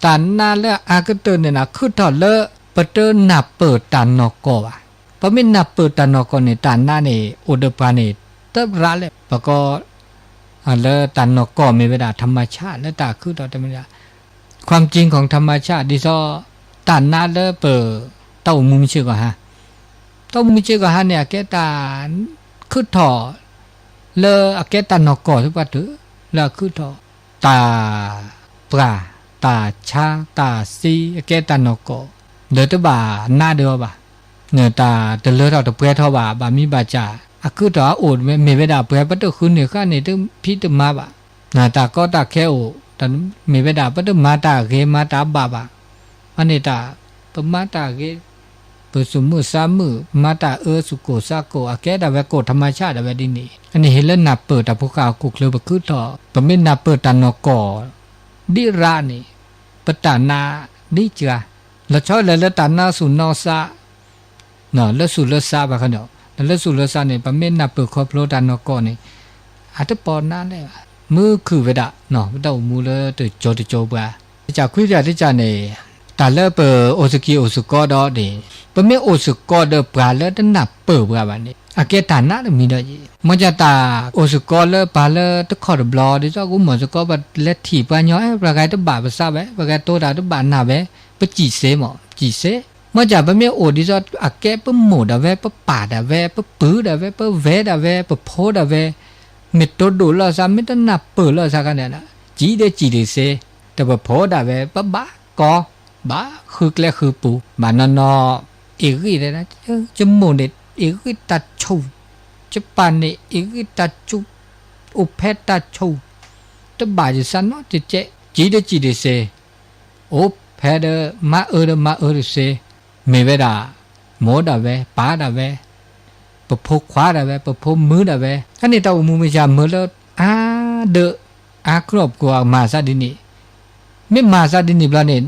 တၢ်နးလၢအကတၢၢ်န့ၣ် အခုၣ်ထီၣ်လၢ ပတနၢ်ပၢၢ်တၢ်နီၢ်ကီၢ်ဘၣ်. ပမ့ၢ်နၢ်ပၢၢ်တၢ်နီၢ်ကီၢ်န့ၣ် တၢ်နးန့ၣ် အိၣ်ဒီးပှၤန့ၣ် တရးလဲၣ် ပကီ လၢတၢ်နီၢ်ကီၢ်မ့ၢ်ဝဲဒၣ် ธรรมชาติ လၢတၢ်အခုၣ်ထီၣ်တမ့ၢ်ဒၣ် ความจริงของธรรมชาติ ဒ်သိး တၢ်နးလၢပ တၢ်အိၣ်မူမုၢ်ဆ့ၣ်ကီၢ်ဟါ, တၢ်အိၣ်မူမုၢ်ဆ့ၣ်ကီၢ်ဟါန့ၣ် အကဲတၢ် ခုၣ်ထီၣ် လၢအကဲတၢ်နီၢ်ကီၢ်သပှၢ်တၢၢ် လၢအခုၣ်ထီၣ် တၢ်ပှၢ် တၢ်ဆါ တၢ်သံ အကဲတၢ်နီၢ်ကီၢ် ဒီးတဘၣ်နးဒံးအီၤဘၣ်. တၢ်တလၢထီၣ်တပှဲၤထီၣ်ဘၣ် ဘၣ်မံဘၣ်စၢ် အခုၣ်ထီၣ်အအိၣ်မ့ၢ်ဝဲဒၣ်ပှဲၤ ပတဃုန့ၢ်ဃာ်န့ၢ်တဖံးတမၤဘၣ်. တၢ်ကီတၢ်ခဲအိၣ် မ့ၢ်ဝဲဒၣ် ပတမၤတၢ်ဂ့ၤမၤတၢ်ဘၣ်ဘၣ်. အန့ၣ်တၢ် ပမၤတၢ်ဂ့ၤ ပသူၣ်မုာ်သးမုာ် ပမၤတၢ်အၢသူၣ်ကိၢ်သးကိၢ် အကဲဒၣ်ဝဲ กฎธรรมชาติ ဒၣ်ဝဲဒ်န့ၣ် အန့ၣ်ဟ့ၣ်လၢနၢ်ပၢၢ်တၢ်ဖိဃၢ်အခိၣ်ချၢပခုၣ်ထီၣ် ပမ့ၢ်နၢ်ပၢၢ်တၢ်နီၢ်ကီၢ် ဒံးရးန့ၣ် ပတၢ်နးဒံးစှၤ လီၤဆီလဲၣ်လၢတၢ်နးသူၣ်နးသး လၢသူၣ်လၢသးဘၣ်ဃီဒီး လၢသူၣ်လၢသးန့ၣ် ပမ့ၢ်နၢ်ပၢၢ်ခီဖျိတၢ်နီၢ်ကီၢ်န့ၣ် အတပိာ်နးလဲၣ်ဘၣ် မုာ်ခုၣ်ဝဲဒၣ် ပတၢ်အိၣ်မူလၢတကၠိတကၠိပှၤ တကးခွံကတကးန့ၣ် တၢ်လၢပအိၣ်သကိးအိၣ်သကိးဒီးန့ၣ် ပမ့ၢ်အိၣ်သကိးဒီးပှၤလၢတနၢ်ပၢၢ်ပှၤဘၣ်န့ၣ် အကဲတၢ်နးတမံၤဒီးယံၤ မ့ၢ်ကတၢ်အိၣ်သကိးလၢပှၤလၢတခီၣ်တဘျီ ဒ်သိးကမီၢ်သကိးပလဲၤထံၣ်ပှၤညီ အဲ ပှၤဂၤတဘၣ်ပသးဝဲ ပှၤဂၤတိတၢ်တဘၣ်နၢ်ဝဲ ပစံးစ့မး ပစံးစ့ မ့ၢ်ကပမ့ၢ်အိၣ်ဒ်သိး အကဲပမိၢ်ဒၣ်ဝဲ ပပၢ်ဒၣ်ဝဲ ပပုၢ်ဒၣ်ဝဲ ပဝဲၢ်ဒၣ်ဝဲ ပဖိဒၣ်ဝဲ မ့ၢ်တိဒိၣ်လီၤသး မ့ၢ်တနၢ်ပၢၢ်လီၤသးခါန့ၣ် စံးဒီးစံးဒံးစ့ တပဖိဒၣ်ဝဲ ပဘၣ်ကီ ဘၣ်ဃုကျဲဃုပူၤ ဘၣ်နီၢ်နီၢ် အ့ၣ်ဂံၢ် ယမိၢ်န့ၣ် အ့ၣ်ဂံၢ်တၢ်ဆူၣ် ယပၢ်န့ၣ် အ့ၣ်ဂံၢ်တၢ်ဆူၣ် အိၣ်ဖဲတၢ်ဆူၣ် တဘၣ်ယသးနီတကဲး စံးဒီးစံးဒံးစ့ အိၣ်ဖဲဒီးမါအၢဒီးမါအၢတစ့ မ့ၢ်ဝဲဒၣ် မိၢ်ဒၣ်ဝဲ ပၢ်ဒၣ်ဝဲ ပဖိခွါဒၣ်ဝဲ ပဖိမုၣ်ဒၣ်ဝဲ အန့ၣ်တၢ်အိၣ်မူမ့ၢ်စၢ်မၢလၢ အါဒၢး အါကြိၢ်ပကိးမၤသးဒ်န့ၣ် မ့ၢ်မၤသးဒ်န့ၣ်ဘျီန့ၣ်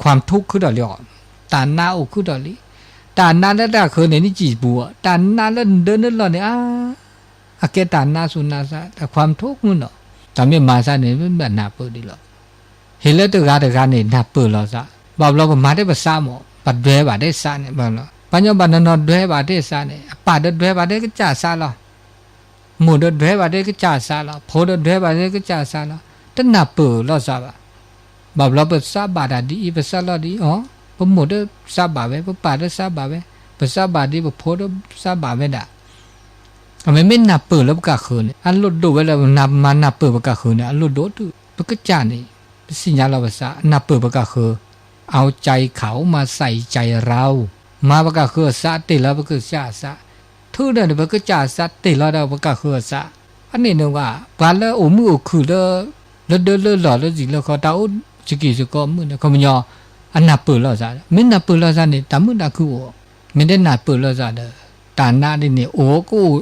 ความทุกข์ခုၣ်ထီၣ်လံအီၤ တၢ်နးအိၣ်ခုၣ်ထီၣ်လံ တၢ်နးလၢတၢ်ဃၢၤန့ၣ် နစံၣ်ပူၤအီၤ တၢ်နးလၢနဒၢနလီၢ်န့ၣ် အါ အကဲတၢ်နးသူၣ်နးသး တၢ်ความทุกข์မုၢ်နီၤ တၢ်မ့ၢ်မၤသးန့ၣ် မ့ၢ်ဘၣ်နၢ်ပၢၢ်ဒ်လီၤ ဟ့ၣ်လၢတဂၤတဂၤန့ၣ် နၢ်ပၢၢ်လိာ်သး, ဘၣ်ဘျီပမၤတ့ၢ်ပသးမ့ၢ် ပဒွဲဘၣ်တ့ၢ်သးန့ၣ်, ပှၤညီဘၣ်နီၢ်နီၢ်ဒွဲဘၣ်တ့ၢ်သးန့ၣ်, အပၢ်ဒီးဒွဲဘၣ်တ့ၢ်ကစၢ်သးလီၤ. မိၢ်ဒီးဒွဲဘၣ်တ့ၢ်ကစၢ်သးလီၤ, ဖိဒီးဒွဲဘၣ်တ့ၢ်ကစၢ်သးလီၤ, တနၢ်ပၢၢ်လိာ်သးဘၣ်. ဘၣ်ဘျီပသးဘၣ်တၢ်ဒ်အံၤ ပသးလီၤဒ်အံၤ, ပမိၢ်တသးဘၣ်ဝဲ ပပၢ်တသးဘၣ်ဝဲ, ပသးဘၣ်ဒ်ပဖိတသးဘၣ်ဝဲဒၣ်. အမ့မ့ၢ်နၢ်ပၢၢ်လၢပကၢ်ဃၢၤန့ၣ် အလိၣ်ဒိၣ်ဝဲလၢ မၤနၢ်ပၢၢ်ပကၢ်ဃၢၤန့ၣ် အလိၣ်ဒိၣ်တုၤ ပကစၢ်န့ၣ် ပသ့ၣ်ညါလီၤပသး နၢ်ပၢၢ်ပကၢ်ဃၢၤ, အဝ်ကၢအံၤခးအိၣ်မၤသးအံၤကၢအံၤရၤအိၣ်, မၤပကၢ်ဃၢၤအသး တ့ၢ်လီၤပကစၢ်အသး, ထုးဒီးပကစၢ်အသးတ့ၢ်လီၤဒီးပကၢ်ဃၢၤအသး, အန့ၣ်န့ၣ်ဝဲ ပှၤလၢအိၣ်မုာ်အိၣ်ခုၣ်လၢ လၢဒၢလၢလီၢ်လၢစံာ်လၢဃီ တၢ်အိၣ်စကံၢ်စကီမုၣ်န့ၣ် ခီပညီ အနၢ်ပၢၢ်လိာ်သး, မ့ၢ်နၢ်ပၢၢ်လိာ်သးန့ၣ် တၢ်မုာ်တၢ်ခုၣ်အိၣ်, မ့ၢ်တနၢ်ပၢၢ်လိာ်သးဒီး တၢ်နးဒ်န့ၣ် အိၣ်ကအိၣ်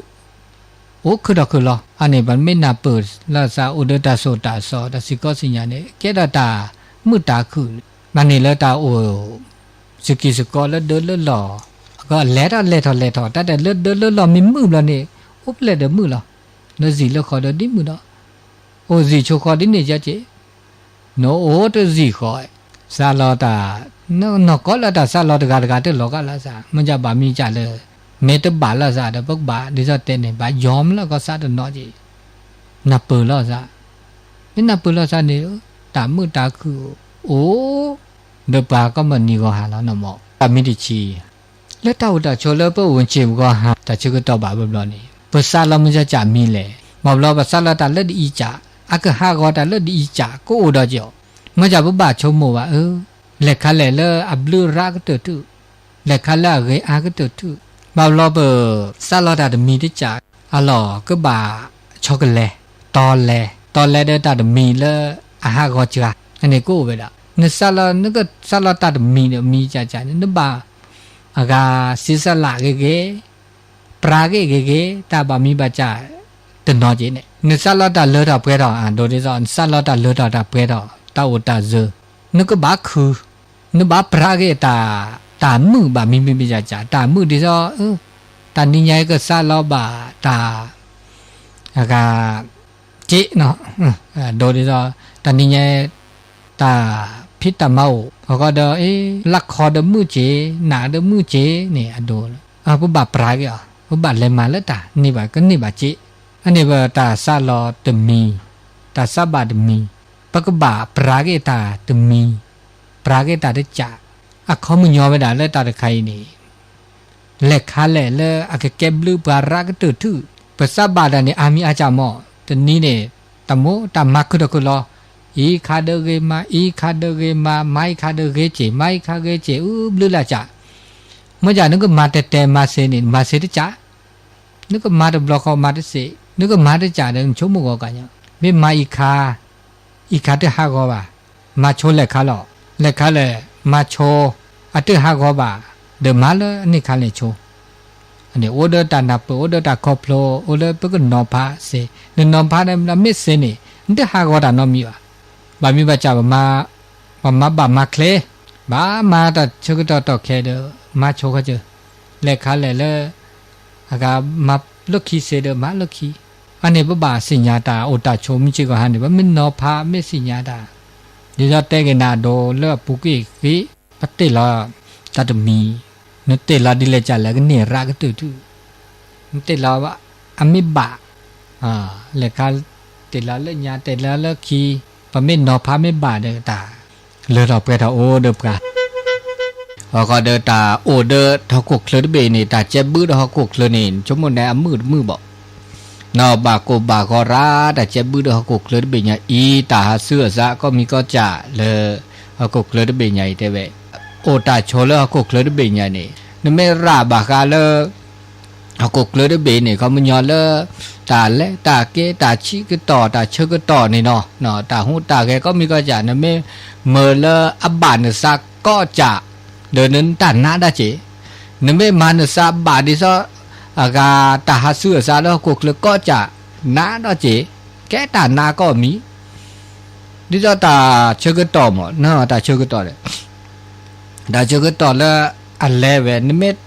အိၣ်ခုၣ်ထီၣ်ခုၣ်လီၤ. အန့ၣ် ပမ့ၢ်နၢ်ပၢၢ်လိာ်သး အိၣ်ဒီးတၢ်သိၣ်တၢ်သီ တၢ်စံၣ်ကီးစံၣ်ညါန့ၣ် ကဲထီၣ်တၢ်မုာ်တၢ်ခုၣ်န့ၣ်, မၤန့ၢ်လၢတၢ်အိၣ် စကံၢ်စကီးလၢဒၢလၢလီၢ်, အကလဲၤထီၣ်လဲၤထီၣ်လဲၤထီၣ် တၢ်တဲလၢဒၢလၢလီၢ်မ့ၢ်မုာ်ဘျီန့ၣ် အိၣ်ဖျဲၣ်ဒီးမုာ်လီၤ. လၢစံာ်လၢဃီဒီးဒ်မုာ်ဒီး အိၣ်စံာ်ဆိဃီဒ်န့ၣ်ယဲက့ၤ နအိၣ်တစံာ်ဃီ, သးလီတၢ်, နီၢ်ကီၢ်လၢတၢ်သးလီတဂၤတဂၤတလီၤကးလိာ်သး, မ့ၢ်ကဘၣ်မံၤကၢ်လၢ မ့ၢ်တဘၣ်လိာ်သးဒီး ပကဘၣ်ဒ်သိးတဲန့ၣ် ဘၣ်ယီၤမးလၢကီၢ်သးတနီၤက့ၤ, နၢ်ပၢၢ်လိာ်သး, မ့ၢ်နၢ်ပၢၢ်လိာ်သးန့ၣ် တၢ်မုာ်တၢ်ခုၣ်အိၣ် ဒီးပှၤကိးမုၢ်နံၤဂီၤဟါလီၤနီၤမး, တၢ်မံၤတဆံ လၢတၢ်အိၣ်တၢ်ဆိးလၢပအိၣ်ဆ့ၣ်ပဂီၤဟါ တၢ်ဆၢကတီၢ်ဘၣ်ဘျီဘျီန့ၣ် ပသးလီမုၢ်ကၢ်မံၤလဲၣ်, ဘၣ်ဘျီပသးလီတၢ်လၢဒ်အံၤကၢ်, အကဟးဂီၤတၢ်လၢဒ်အံၤကၢ် ကအိၣ်ဒီးက့ၤအီၤ, မ့ၢ်ကၢ်ပဘၣ်ဆိကမိၣ်ဘၣ်အၢ, လဲၤခါလဲၣ်လၢအဘျုးရၣ်ကတၢၢ်ထူၣ်, လဲၤခါလၢအဂ့ၤအါကတၢၢ်ထူၣ်, ဘၣ်ဘျီပသးလီတၢ်တမံၤတကၢ်, အလီၢ်ကဘၣ်ဆီကလဲၤ, တီလဲၤ, တီလဲၤဒီးတၢ်တမံၤလၢအဟးဂီၤစှၤ, အန့ၣ်ကအိၣ်ဝဲဒၣ်, နသးလီ နကသးလီတၢ်တမံၤန့ၣ် မံၤကၢ်ကၢ်န့ၣ် နဘၣ် အဂၤ စ့စလးဂ့ၤဂ့ၤ, ပြးဂ့ၤဂ့ၤဂ့ၤ, တၢ်ဘၣ်မံၤဘၣ်ကၢ် တနီၤက့ၤန့ၣ် နသးလီတၢ်လၢထီၣ်ပှဲၤထီၣ် အဒိဒ်သိး နသးလီတၢ်လၢထီၣ်တၢ်ပှဲၤထီၣ် တၢ်အိၣ်တၢ်စၢၤ, နကဘၣ်ခုၣ်, နဘၣ်ပြးဂ့ၤတၢ်, တၢ်မုာ်ဘၣ်မံၤမံၤမံၤကၢ်ကၢ် တၢ်မုာ်ဒ်သိး တၢ်နံၤညါအံၤကသးလီဘၣ်တၢ် အဂၤ က့ၤနီၤ, ဒိဒ်သိး တၢ်နံၤညါ တၢ်ဖံးတၢ်မၤအိၣ် အဃိဒီး အ့ လၢခီဒီးမုာ်က့ၤ နးဒီးမုာ်က့ၤန့ၣ် အဒိ ပဘၣ်ပြးက့ၤအီၤ ပဘၣ်လဲၤမၤလၢတၢ်န့ၢ်ဘၣ်ကန့ၢ်ဘၣ်က့ၤ, အန့ၣ်ပတၢ်သးလီတမံၤ, တၢ်သးဘၣ်တမံၤ, ပကဘၣ်ပြးက့ၤတၢ်တမံၤ, ပြးက့ၤတၢ်တကး, အခီပညီဝဲဒၣ်လၢတၢ်တခါအံၤန့ၣ် လဲၤခါလဲၣ်လၢအကကဲဘျုးပှၤရးကတၢၢ်ထူၣ်, ပသးဘၣ်တၢ်န့ၣ် အါမံၤအါကၢ်မး, တနံၤန့ၣ် တၢ်မိၣ်တၢ်မၤခုၣ်ထီၣ်ခုၣ်လီၤ, အံၤခါဒီးဂ့ၤမၤ, အံၤခါဒီးဂ့ၤမၤ, မၤအံၤခါဒီးဂ့ၤက့ၤ, မၤအံၤခါဂ့ၤက့ၤ, အုဘျုးလၢ်ကၢ်, မ့ၢ်ကၢ်နကမၤတဲတဲမၤစ့န့ၣ် မၤစ့တကး, နကမၤတဘျီဃီမၤတစ့, နကမၤတကးဒီးနဆိကမိၣ်ဂီၤကၢ်ညါ, မ့ၢ်မၤအံၤခါ အံၤခါတဟးဂီၤဘၣ်, မၤဆိလဲၤခါလီၤ, လဲၤခါလဲၣ်, မၤဆိ အတဟးဂီၤဘၣ်, ဒီးမၤလၢအန့ၢ်ခါလဲၣ်ဆိ, အန့ၣ်အိၣ်ဒီးတၢ်နၢ်ပၢၢ် အိၣ်ဒီးတၢ်ခီဖျိ အိၣ်လၢပကနီၤဖးစ့, နနီၤဖးဒီးမ့ၢ်စ့န့ၣ် နတဟးဂီၤတၢ်နီတမံၤဘၣ်, ဘၣ်မံၤဘၣ်ကၢ် ပမၤဘၣ်မၤချ့, ဘၣ်မၤတၢ်ဆၢကတီၢ်တီၢ်ခဲဒီး မၤဆိခီကၢၤ, လဲၤခါလဲၣ်လၢ အဂၤမၤလၢခံစ့ဒီး မၤလၢခံ, အန့ၣ်ပဘၣ်သ့ၣ်ညါတၢ်အိၣ်တၢ်ဆိးမုၢ်စ့ၢ်ကီးဟါန့ၣ် ပမ့ၢ်နီၤဖးမ့ၢ်သ့ၣ်ညါတၢ်, ဒ်သိးတဲက့ၤနၤဒိးလၢအပူၤကွံာ်ဂ့ၤ, ပတ့ၢ်လီၤတၢ်တမံၤ, နတ့ၢ်လီၤဒ်လဲၣ်ကၢ်လဲၣ်ကန့ၢ်ရးကတၢၢ်ထူၣ်, နတ့ၢ်လီၤအမ့ၢ်ဘၣ်, လဲၤခါ တ့ၢ်လီၤလၢညါတ့ၢ်လီၤလၢခံ, ပမ့ၢ်နီၤဖးမ့ၢ်ဘၣ်ဒီးတၢ် လၢထီၣ်ပှဲၤထီၣ်အိၣ်ဒီးပှၤ, အဃိဒီးတၢ်အိၣ်ဒီးဟီၣ်ခိၣ်ချၢတဘ့ၣ်အံၤန့ၣ် တၢ်ကဲဘုးဒီးဟီၣ်ခိၣ်ချၢန့ၣ် ဆိကမိၣ်န့ၣ်အမုာ်တမုာ်ဘၣ်, နီၢ်ဘၣ်ကိၢ်ဘၣ်ဂီၤရၣ် တၢ်ကဲဘုးဒီးဟီၣ်ခိၣ်ချၢတဘ့ၣ်ညါအံၤ တၢ်ဟးဆူအသးကီၢ်မံၤကီၢ်စဲၣ်လၢ ဟီၣ်ခိၣ်ချၢတဘ့ၣ်ညါအံၤတဲဝဲ, အိၣ်တၢ်ဆိးလၢဟီၣ်ခိၣ်ချၢတဘ့ၣ်ညါန့ၣ် နမ့ၢ်ရၣ်ဘၣ်ဃးလၢ ဟီၣ်ခိၣ်ချၢတဘ့ၣ်န့ၣ် ခီပညီလၢ တၢ်လဲၤတၢ်က့ၤ တၢ်ဆံးကတီၢ် တၢ်ဆၢကတီၢ်န့ၣ်နီၤ, တၢ်ဟူးတၢ်ဂဲၤကီၢ်မံၤကီၢ်စဲၣ် နမ့ၢ်မၢလၢအဘၣ်နသးကီၢ်စဲၣ် ဒီးနတၢ်နးဒၣ်က့ၤ, နမ့ၢ်မၤနသးဘၣ်ဒ်သိး အဂၤတၢ်ဟးဆူအသးလၢဟီၣ်ခိၣ်ချၢကီၢ်စဲၣ် နးဒၣ်က့ၤ, ကဲတၢ်နးကီၢ်မံၤ ဒ်သိးတၢ်ဆၢကတီၢ်မး တၢ်ဆၢကတီၢ်ဒီး တၢ်ဆၢကတီၢ်လၢအလဲၤဝဲ နမ့ၢ်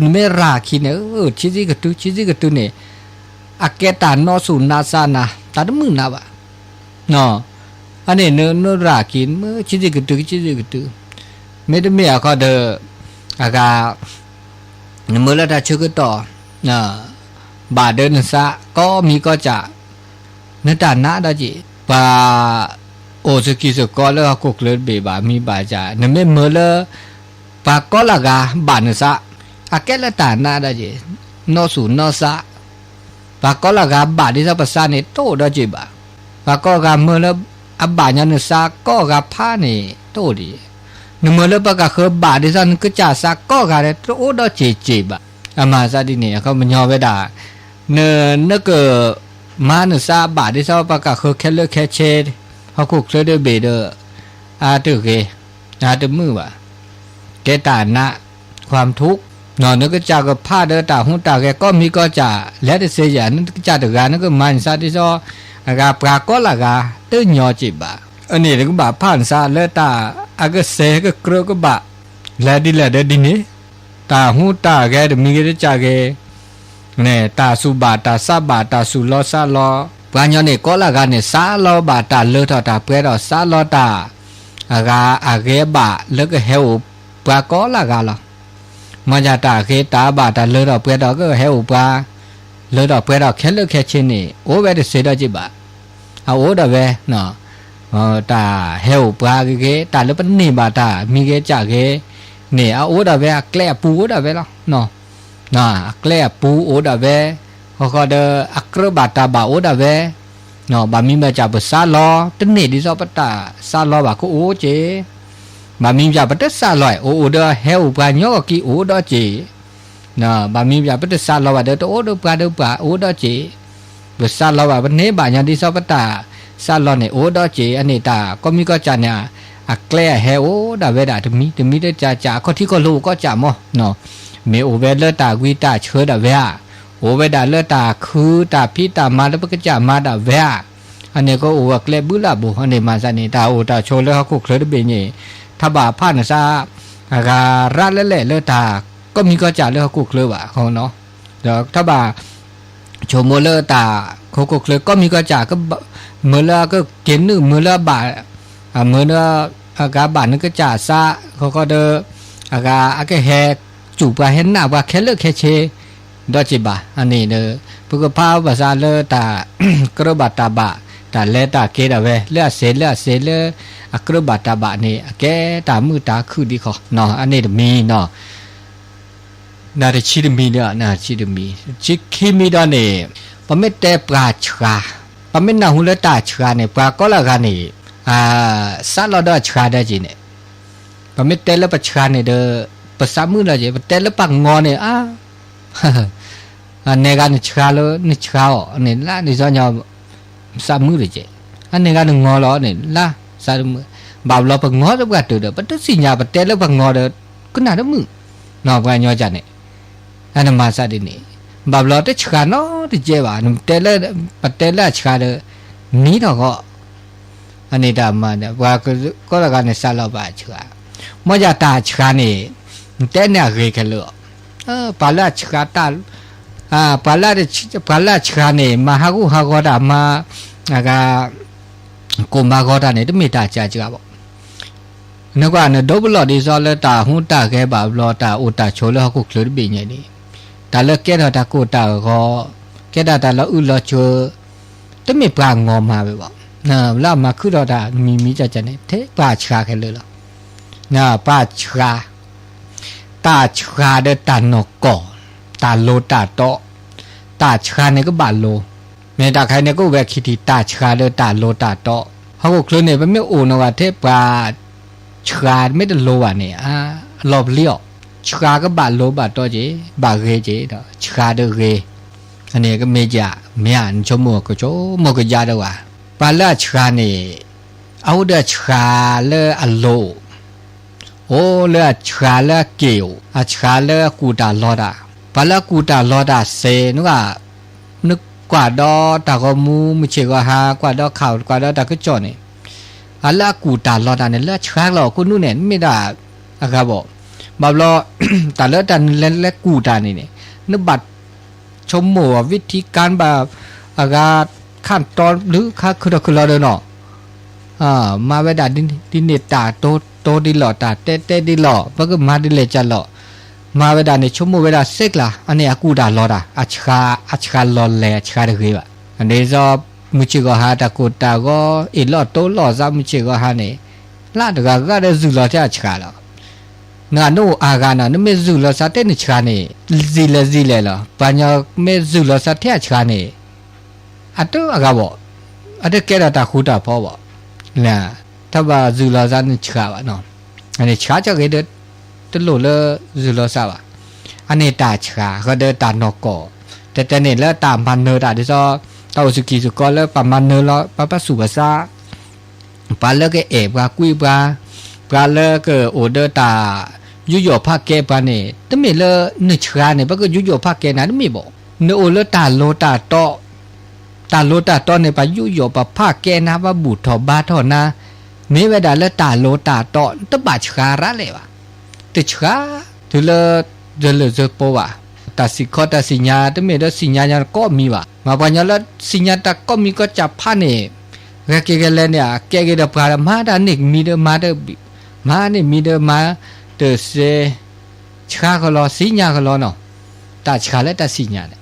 ရၣ်ခံန့ၣ် ဆံးဆံးကတုၤ ဆံးဆံးကတုၤန့ၣ် အကဲတၢ်နီၢ်ဆူၣ်နါသးနၤ တၢ်တမုာ်နၤဘၣ်. အန့ၣ်နရၣ်က့ၤ နမ့ၢ်ဆံးစ့ၢ်ကတုၤ ဆံးစ့ၢ်ကတုၤ, မ့တမ့ၢ်အခီဒီး အဂၤ နမ့ၢ်လၢတၢ်ဆၢကတီၢ် ဘၣ်ဒီးနသး ကီမံၤကီၢ်စး နတၢ်နးဒီးက့ၤ ပှၤ အိၣ်စကံစကီလၢဟီၣ်ခိၣ်ချၢတဘ့ၣ်ဘၣ်မံၤဘၣ်စး နမ့ၢ်မၢလၢ ပှၤကီလၢ်ဂၤဘၣ်နသး အကဲလၢတၢ်နးဒီးက့ၤ နီၢ်သူၣ်နီၢ်သး ပှၤကီလၢ်ဂၤဘၣ်ဒ်သိးပသးန့ၣ် တအိၣ်ဒီးက့ၤဘၣ်. ပှၤကီလၢ်ဂၤမၢလၢ အဘၣ်ညီနသးကီဂၤဖးန့ၣ် တအိၣ်ဒံး. နမၢလၢပှၤကဃၢၤဘၣ်ဒ်သိးနကစၢ်သးကီဂၤဒီး တအိၣ်ဒီးက့ၤက့ၤဘၣ်. အမၤသးဒ်န့ၣ် အခီပညီဝဲဒၣ် န နက မၤနသးဘၣ်ဒ်သိးပှၤကဃၢၤခဲလၢာ်ခဲဆ့ ဟီၣ်ခိၣ်ချၢတဘ့ၣ်ဒီး အတဂ့ၤ အတမုာ်ဘၣ်. ကဲတၢ်နး ความทุกข์ နကစၢ်ကဖးဒီးတၢ်ဟူးတၢ်ဂဲၤ ကီမံၤကီၢ်စး လဲၤတသ့ယၤ နကစၢ်တဂၤ နကမၤနသးဒ်သိး အဂၤပှၤကီလၢ်ဂၤ တညီက့ၤဘၣ်. အန့ၣ်နကဘၣ်ဖးနသးလၢတၢ်အကစဲကကြၢးကဘၣ် လဲၤဒ်လဲၣ်ဒီးဒ်န့ၣ် တၢ်ဟူးတၢ်ဂဲၤတမံၤဂ့ၤတကစၢ်ဂ့ၤ န့ၣ် တၢ်သူၣ်ဘၣ်တၢ်သးဘၣ် တၢ်သူၣ်လီသးလီ ပှၤညီန့ၣ် ကီလၢ်ဂၤန့ၣ် သးလီဘၣ်တၢ်လၢထီၣ်တၢ်ပှဲၤထီၣ် သးလီတၢ် အဂၤအဂ့ၤအဘၣ်လၢကဟဲအိၣ်ပှၤကီလၢ်ဂၤလီၤ. မ့ၢ်ယၤတၢ်ဂ့ၤတၢ်ဘၣ်တၢ်လၢထီၣ်ပှဲၤထီၣ်ကဟဲအိၣ်ပှၤ လၢထီၣ်ပှဲၤထီၣ်ခဲလၢာ်ခဲဆ့န့ၣ် အိၣ်ဝဲတသ့ဒီးက့ၤဘၣ်. အအိၣ်ဒီးဝဲ တၢ်ဟဲအိၣ်ပှၤဂ့ၤဂ့ၤ တၢ်လၢပန့ၢ်ဘၣ်တၢ်မံၤဂ့ၤကစၢ်ဂ့ၤန့ၣ် အအိၣ်ဒီးဝဲ အကျဲအပူၤအိၣ်ဒီးဝဲလီၤ. အကျဲအပူၤအိၣ်ဒီးဝဲ ဃီဃီဒီး အကြၢးဘၣ်တၢ်ဘၣ်အိၣ်ဒီးဝဲ ဘၣ်မံၤဘၣ်စးပသးလီ တန့ၢ်ဒ်သိးပတၢ်သးလီဘၣ်ကအိၣ်က့ၤ ဘၣ်မံၤဘၣ်စးပတသးလီ အိၣ်အိၣ်ဒီးဟဲအိၣ်ပှၤညီကီၢ်ကံအိၣ်ဒီးက့ၤ ဘၣ်မံၤဘၣ်စးပတသးလီဘၣ်ဒီး တအိၣ်ဒီးပှၤဒီးပှၤအိၣ်ဒီးက့ၤ ပသးလီဘၣ် ပန့ၢ်ဘၣ်ညီဒ်သိးပတၢ်သးလီန့ၣ် အိၣ်ဒီးက့ၤ အန့ၣ်တၢ်ကီမံၤကီၢ်စးန့ၣ် အကျဲအဟဲအိၣ်ဒၣ်ဝဲဒၣ်တမံၤ တမံၤတကစၢ်ကစၢ် အခီၣ်ထံးခီၣ်လိၤအိၣ်ကီၢ်စးမး မ့ၢ်အိၣ်ဝဲလၢတၢ်ဝံတၢ်ဆၢဒၣ်ဝဲဧါ, အိၣ်ဝဲဒၣ်လၢတၢ်ခုတၢ်ဖံးတၢ်မၤလၢပကစၢ်မၤဒၣ်ဝဲဧါ, အန့ၣ်ကအိၣ်အကျဲဘုလၢ်ဘိ အန့ၣ်မၤသးန့ၣ် တၢ်အိၣ်တၢ်ဆိးလၢဟီၣ်ခိၣ်ချၢတဘ့ၣ်န့ၣ် ထီၣ်ဘၣ်ဖးနသး အဂၤရၢ်လဲၢ်လဲၢ်လၢတၢ်ကီမံၤကီၢ်စးလၢဟီၣ်ခိၣ်ချၢဘၣ် ဒီးထီၣ်ဘၣ် ဆိကမိၣ်လၢတၢ်ခိခိၣ်ချၢကီမံၤကီၢ်စး မၢလၢအကက့ၤနုာ်မၢလၢအဘၣ် အမၢလၢ အဂၤဘၣ်နကစၢ်သး ဃီဃီဒီး အဂၤအကဟဲစူၣ်ပှၤဟဲနးပှၤခဲလၢာ်ခဲဆ့ ဒီးက့ၤဘၣ် အန့ၣ်ဒီး ပကဖးဘၣ်သးလၢတၢ်ကြၢးဘၣ်တၢ်ဘၣ် တၢ်လဲၤတၢ်က့ၤဒၣ်ဝဲ လၢအစဲးလၢအစဲးလၢ အကြၢးဘၣ်တၢ်ဘၣ်န့ၣ် အကဲတၢ်မုာ်တၢ်ခုၣ်ဒံးဃီ အန့ၣ်တမံၤနီၤ နတဆံတမံၤဒီး နတဆံတမံၤ ဆံခံမံၤဒီးန့ၣ် ပမ့ၢ်တဲပှၤဆှါ ပမ့ၢ်နၢ်ဟူလၢတၢ်ဆှါန့ၣ် ပှၤကီလၢ်ဂၤန့ၣ် သးလီၤဒီးအဆှါဒီးက့ၤန့ၣ် ပမ့ၢ်တဲလၢပဆှါန့ၣ်ဒီး ပသးမုာ်လီၤက့ၤ ပတဲလၢပှၤငီၤန့ၣ် အါ အန့ၣ်ဂၤနဆှါလၢ နဆှါအီၤန့ၣ် လၢနသ့ၣ်ညါ သးမုာ်တက့ၢ်. အန့ၣ်ဂၤနငီၤလီၤန့ၣ် လၢသးတမုာ်. ဘၣ်ဘျီပငီၤလၢပှၤတၢၢ်ဒီး ပတသ့ၣ်ညါ ပတဲလၢပှၤငီၤဒီး ကနၣ်တမုာ်. ပှၤကညီကန့ၣ် အနမၤသးဒ်န့ၣ် ဘၣ်ဘျီတဆှါနီတကဲဘၣ် နတဲလၢ ပတဲလၢအဆှါဒီး နံၤထီၣ်ဂီၢ် အန့ၣ်တၢ်မၤန့ၣ် ပှၤကီတဂၤန့ၣ် စးလီၤဘၣ်အဆှါ, မ်ယတၢ်ဆှါန့ၣ် နတဲန့ၣ်အဂ့ၤခဲလၢာ်, ပှၤလၢအဆှါတၢ်, ပှၤလၢအဆှါန့ၣ် မၤဟးဂူာ်ဟးဂီၤတၢ်မၤ, အဂၤ ကိၣ်မၤဂီၤတၢ်န့ၣ် တမ့ၢ်တၢ်စှၤစှၤဘၣ်. နကွၢ် နဒိးပလီၢ်ဒ်သိးလၢတၢ်ဟူးတၢ်ဂဲၤဘၣ်ဘျီ တၢ်အိၣ်တၢ်ဆိးလၢဟီၣ်ခိၣ်ချၢတဘ့ၣ်ညါန့ၣ်, တၢ်လၢကဲထီၣ်တၢ်ကိၢ်တၢ်ဂီၤ, ကဲထီၣ်တၢ်လီၤအုၣ်လီၤဆိး, တမ့ၢ်ပှၤအငီၤမၤဝဲဘၣ်. လၢအမၤခုၣ်ထီၣ်တၢ်မံၤမံၤကန့ၣ် ထဲပှၤဆှါခဲလၢာ်လီၤ. ပှၤဆှါ တၢ်ဆှါဒီးတၢ်နီၢ်ကီၢ်, တၢ်လိၤတၢ်တီ, တၢ်ဆှါန့ၣ်ကဘၣ်လိၤ, မ့ၢ်တၢ်ခါအံၤန့ၣ် ကအိၣ်ဝဲခံထံၣ် တၢ်ဆှါဒီးတၢ်လိၤတၢ်တီ, ဟီၣ်ခိၣ်ချၢန့ၣ် ပမ့ၢ်အိၣ်နီၢ်ဂၤထဲပှၤဆှါမ့ၢ်တလိၤဘၣ်န့ၣ် အလီၤပျံၤအီၤ, ဆှါကဘၣ်လိၤဘၣ်တီက့ၤ ဘၣ်ဂ့ၤက့ၤဒီး ဆှါဒီးဂ့ၤ, အန့ၣ်ကမ့ၢ်ယၤ, မ့ၢ်ဧါ နဆိကမိၣ်ကဆိကမိၣ်ကယါဒီးဝဲ, ပှၤလၢအဆှါန့ၣ် အအိၣ်ဒီးအဆှါလၢအလိၤ အိၣ်လၢအဆှါလၢအက့ၢ်အိၣ်, အဆှါလၢအကူၣ်တၢ်လီၤတၢ်, ပှၤလၢအကူၣ်တၢ်လီၤတၢ်စ့ၢ် နက, နကွၢ်ဒီးတၢ်ဂီၤမူ မုၢ်ဆ့ၣ်ဂီၤဟါ ကွၢ်ဒီးခး ကွၢ်ဒီးတၢ်ကစီၣ်န့ၣ်, အလၢအကူၣ်တၢ်လီၤတၢ်န့ၣ် လၢအဆှါလီၤ ခိၣ်နူာ်န့ၣ် မ့ၢ်ဒၣ်အဂၤဘၣ်. ဘၣ်ဘျီ တၢ်လၢတၢ်နလဲၤလဲၤကူၣ်တၢ်န့ၣ်န့ၣ် နဘၣ်ဆိကမိၣ်အီၤ ဝံထံကၢဘၣ် အဂၤ ခၣ်တီဘျုးခါခုၣ်ထီၣ်ခုၣ်လီၤဒီးနီၤ မၤဝဲဒၣ်ဒ်န့ၣ်တၢ်တိတိဒ်လီၤ, တၢ်တဲတဲဒ်လီၤ, ပကမၤဒ်လဲၣ်ကလီၤ. မၤဝဲဒၣ်န့ၣ် ဆိကမိၣ်ဝဲဒၣ်စ့ကျါ, အန့ၣ်အကူၣ်တၢ်လီၤတၢ်, အဆှးလီၤလဲၤ အဆှးတဂ့ၤဘၣ်. ဒ်သိး မုၢ်ဆ့ၣ်ဂီၤဟါ တၢ်ကိၢ်တၢ်ဂီၤ အ့ၣ်လိာ်တိလိာ်သး မုၢ်ဆ့ၣ်ဂီၤဟါန့ၣ်, လၢတဂၤဂၤဒီး စူၤလီၤထဲအဆှးလီၤ. နဂၤနအိၣ်အါဂၤနီၤ, နမ့ၢ်စူၤလီၤသးထဲနဆှးန့ၣ်, စံးလဲၣ်စံးလဲၣ်လီၤ. ပှၤညီမ့ၢ်စူၤလီၤသးထဲအဆှးန့ၣ်, အတအဂၤဘၣ်, အတကဲထီၣ်တၢ်ဃူတၢ်ဖိးဘၣ်. ထီၣ်ဘၣ်စူၤလီၤသးနဆှးဘၣ်နီၤ. အန့ၣ်ဆှးကဂ့ၤဒီး တလိၣ်လၢစူၤလီၤသးဘၣ်. အန့ၣ်တၢ်ဆှးဃီဒီးတၢ်နီၢ်ကီၢ်, တဲတဲန့ၣ်လၢတၢ်မၤနၢၤတၢ်ဒ်သိး, တၢ်အိၣ်စူၢ်က့ၤစူၢ်ကီးလၢပှၤမၤနၢၤလီၤ ပှၤဘၣ်ဆူးဘၣ်ဆါ ပှၤလၢကအဲၣ်ပှၤကွံပှၤ, ပှၤလၢကအိၣ်ဒီးတၢ်ယူးယီၣ်ဖးကဲပှၤန့ၣ်, တမ့ၢ်လၢနဆှးန့ၣ် ပကယူးယီၣ်ဖးကဲနၤတမ့ၢ်ဘၣ်. နအိၣ်လၢတၢ်လီၤတၢ်တီ, တၢ်လီၤတၢ်တီန့ၣ် ပှၤယူးယီၣ်ပှၤဖးကဲနၤ ပှၤဘူၣ်ထီၣ်ဘါထီၣ်နၤ, မ့ၢ်ဝဲဒၣ်လၢတၢ်လီၤတၢ်တီ တဘၣ်ဆှးရၤလဲၣ်ဘၣ်. တဆှး, တုၤလၢ, တလၢၢ်စၢၤပိၤဘၣ်, တၢ်စံးခီတၢ်စံၣ်ညါ တမ့ၢ်ဒီးစံၣ်ညါညါကိးမံၤဘၣ်. မ့ၢ်ပှၤညီလၢစံၣ်ညါတၢ်ကိးမံၤကိးကၢ်ဖးန့ၣ်, ဂဲၤက့ၤဂဲၤလဲၣ်န့ၣ် အကဲက့ၤဒီးပှၤဒီး မၤတၢ်န့ၣ်မံၤဒီးမၤတၢ်, မၤန့ၣ်မံၤဒီးမၤ, တစဲး, ဆှးကလီၤ စံၣ်ညါကလီၤနီၤ. တၢ်ဆှးလၢတၢ်စံၣ်ညါန့ၣ်,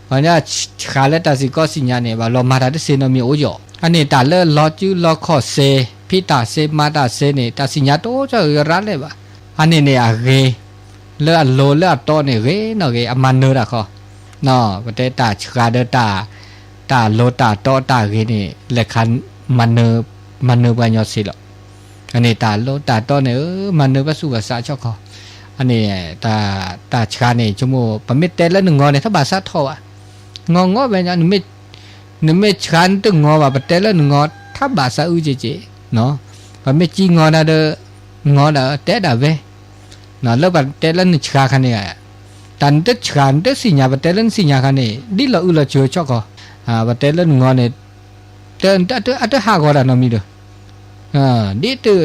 ပှၤညီဆှးလၢတၢ်စံးခီစံၣ်ညါန့ၣ် ဘၣ်လီၤမၤတၢ်တစ့နီတမံၤအိၣ်ယီၤ. အန့ၣ်တၢ်လၢလီၤစုလီၤခီၣ်စ့, ဖံးတၢ်စ့မၤတၢ်စ့န့ၣ် တၢ်စံၣ်ညါတအိၣ်ကီၢ်ဂ့ၤရၤလဲၣ်ဘၣ်. အန့ၣ်န့ၣ်အဂ့ၤ, လၢအလီၤလၢအတီန့ၣ်ဂ့ၤနီၢ်ဂ့ၤ အမၤနၢၤတၢ်ဃီ, ပတဲတၢ်ဆှးဒီးတၢ်, တၢ်လီၤတၢ်တီတၢ်ဂ့ၤန့ၣ် လဲၤခး, မၤနၢၤပှၤညီစ့လီၤ. အန့ၣ်တၢ်လီၤတၢ်တီန့ၣ် မၤနၢၤဘၣ်ဆူးဘၣ်ဆါဆီၣ်ခီ, အန့ၣ်, တၢ်ဆှးန့ၣ် ဆိကမိၣ် ပမ့ၢ်တဲလၢနငီၤန့ၣ် ထီၣ်ဘၣ်ဆါထီၣ်ဘၣ်, ငီၤငီၤဝဲ, နမ့ၢ်ဆှးနတငီၤဘၣ် ပတဲလၢနငီၤ ထီၣ်ဘၣ်ဆါအုက့က့, ပမ့ၢ်ကံငီၤဒၣ်ဒီး, ငီၤဒၣ်တဲဒၣ်ဝဲ, လၢပတဲလၢနဆှးခါန့ၣ်, တၢ်နတဆှးနတစံၣ်ညါ ပတဲလၢနစံၣ်ညါခါန့ၣ် ဒ်လီၤအုလီၤဆၢဆီၣ်ခီ, ပတဲလၢနငီၤန့ၣ် တ, အတဟးဂီၤတၢ်နီတမံၤဒီး, ဒ်,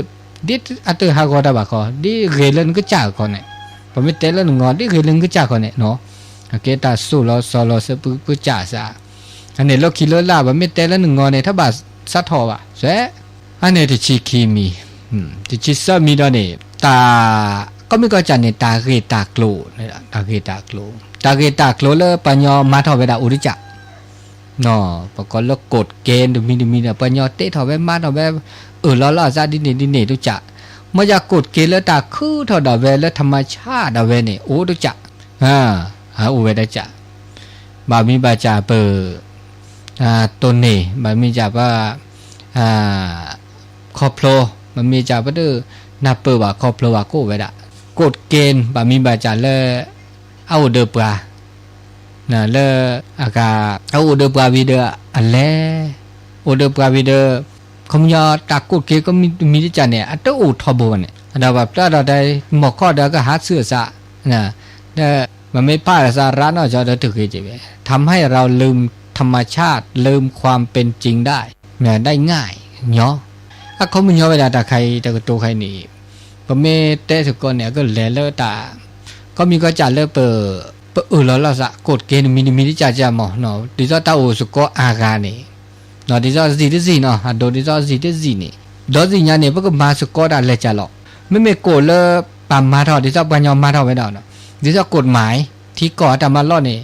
ဒ်အတဟးဂီၤတၢ်ဘၣ်ခီ, ဒ်ဂ့ၤလၢနကစၢ်ခီန့ၣ်, ပမ့ၢ်တဲလၢနငီၤ ဒ်ဂ့ၤလၢနကစၢ်ခီန့ၣ်, အကဲတၢ်စိၢ်လီၤစီၤလီၤဆၢပကစၢ်စး, အန့ၣ်လၢခံလၢလၢ ပမ့ၢ်တဲလၢနငီၤန့ၣ် ထီၣ်ဘၣ်ဆါထီၣ်ဘၣ်, အန့ၣ်တဆံခံမံၤ, တဆံသၢမံၤဒီးန့ၣ်, တၢ်, ကီၢ်မ့ၢ်ကီၢ်စဲၣ်န့ၣ် တၢ်ဂ့ၢ်တၢ်ကျိၤ, တၢ်ဂ့ၢ်တၢ်ကျိၤ, တၢ်ဂ့ၢ်တၢ်ကျိၤလၢပှၤညီမၤထီၣ်ဝဲဒၣ်အိၣ်တကး ပကိးလၢ code case တမံၤတမံၤဒီး ပှၤညီတဲထီၣ်ဝဲမၤထီၣ်ဝဲ, အၢၣ်လီၤလီၤအသးဒ်န့ၣ်ဒ်န့ၣ်တကး, မ့ၢ်ယၤ code case လၢတၢ်ခုထီၣ်ဒၣ်ဝဲလၢ ธรรมชาติ ဒၣ်ဝဲန့ၣ် အိၣ်တကး, အိၣ်ဝဲတကး, ဘၣ်မံဘၣ်စးပၢၢ်, တိၢ်န့ၢ် ဘၣ်မံဘၣ်စးပၢၢ်, ခီဖျိ, ဘၣ်မံဘၣ်စးပဒုး, နၢ်ပၢၢ်ဘၣ်ခီဖျိဘၣ်ကအိၣ်ဝဲဒၣ်, code case ဘၣ်မံဘၣ်စးလၢ, အအိၣ်ဒီးပှၤ လၢ, အဂၤ, အအိၣ်ဒီးပှၤဝံၤဒီးအလဲၤ, အိၣ်ဒီးပှၤဝံၤဒီး, ခီပညီတၢ် code case ကမံၤတမံၤတကးန့ၣ် အတအိၣ်ထီဘိဘၣ်န့ၣ် အဒီးပှၤပျၢ်ဒီးတၢ် မီၢ်ခီၣ်ဒီးကဟးဆူအသး, ဒီး, မ့မ့ၢ်ဖးအသးရၣ်နီၢ်ကီဒီးတဂ့ၤက့ၤဝဲ ทำให้เราลืมธรรมชาติ ลืมความเป็นจริงได้ ได้ง่าย ညီ, အခီပညီဝဲဒၣ်တၢ်ခါအံၤ တကတိၤခါအံၤန့ၣ်, ပမ့ၢ်တဲသကိးန့ၣ် အကလဲၤလၢတၢ်, ကီၢ်မံၤကီၢ်စဲၣ်လၢပ, ပအၢၣ်လီၤလီၤသး code case နမံၤနမံၤတကးကမီၤ, ဒ်သိးတၢ်အိၣ်သကိးအါဂၤန့ၣ်, ဒ်သိးစံၣ်တစံၣ်နီၤ အဒိဒ်သိးစံၣ်တစံၣ်န့ၣ်, ဒီးစံၣ်ညါန့ၣ် ပကမၤသကိးတၢ်လဲၤကၢ်လီၤ, မ့မ့ၢ် code လၢ, ပမၤထီၣ် ဒ်သိးပှၤညီမၤထီၣ်ဝဲဒၣ်, ဒ်သိး code မၤ, ထံကီၢ်အတၢ်မၤလီၢ်န့ၣ်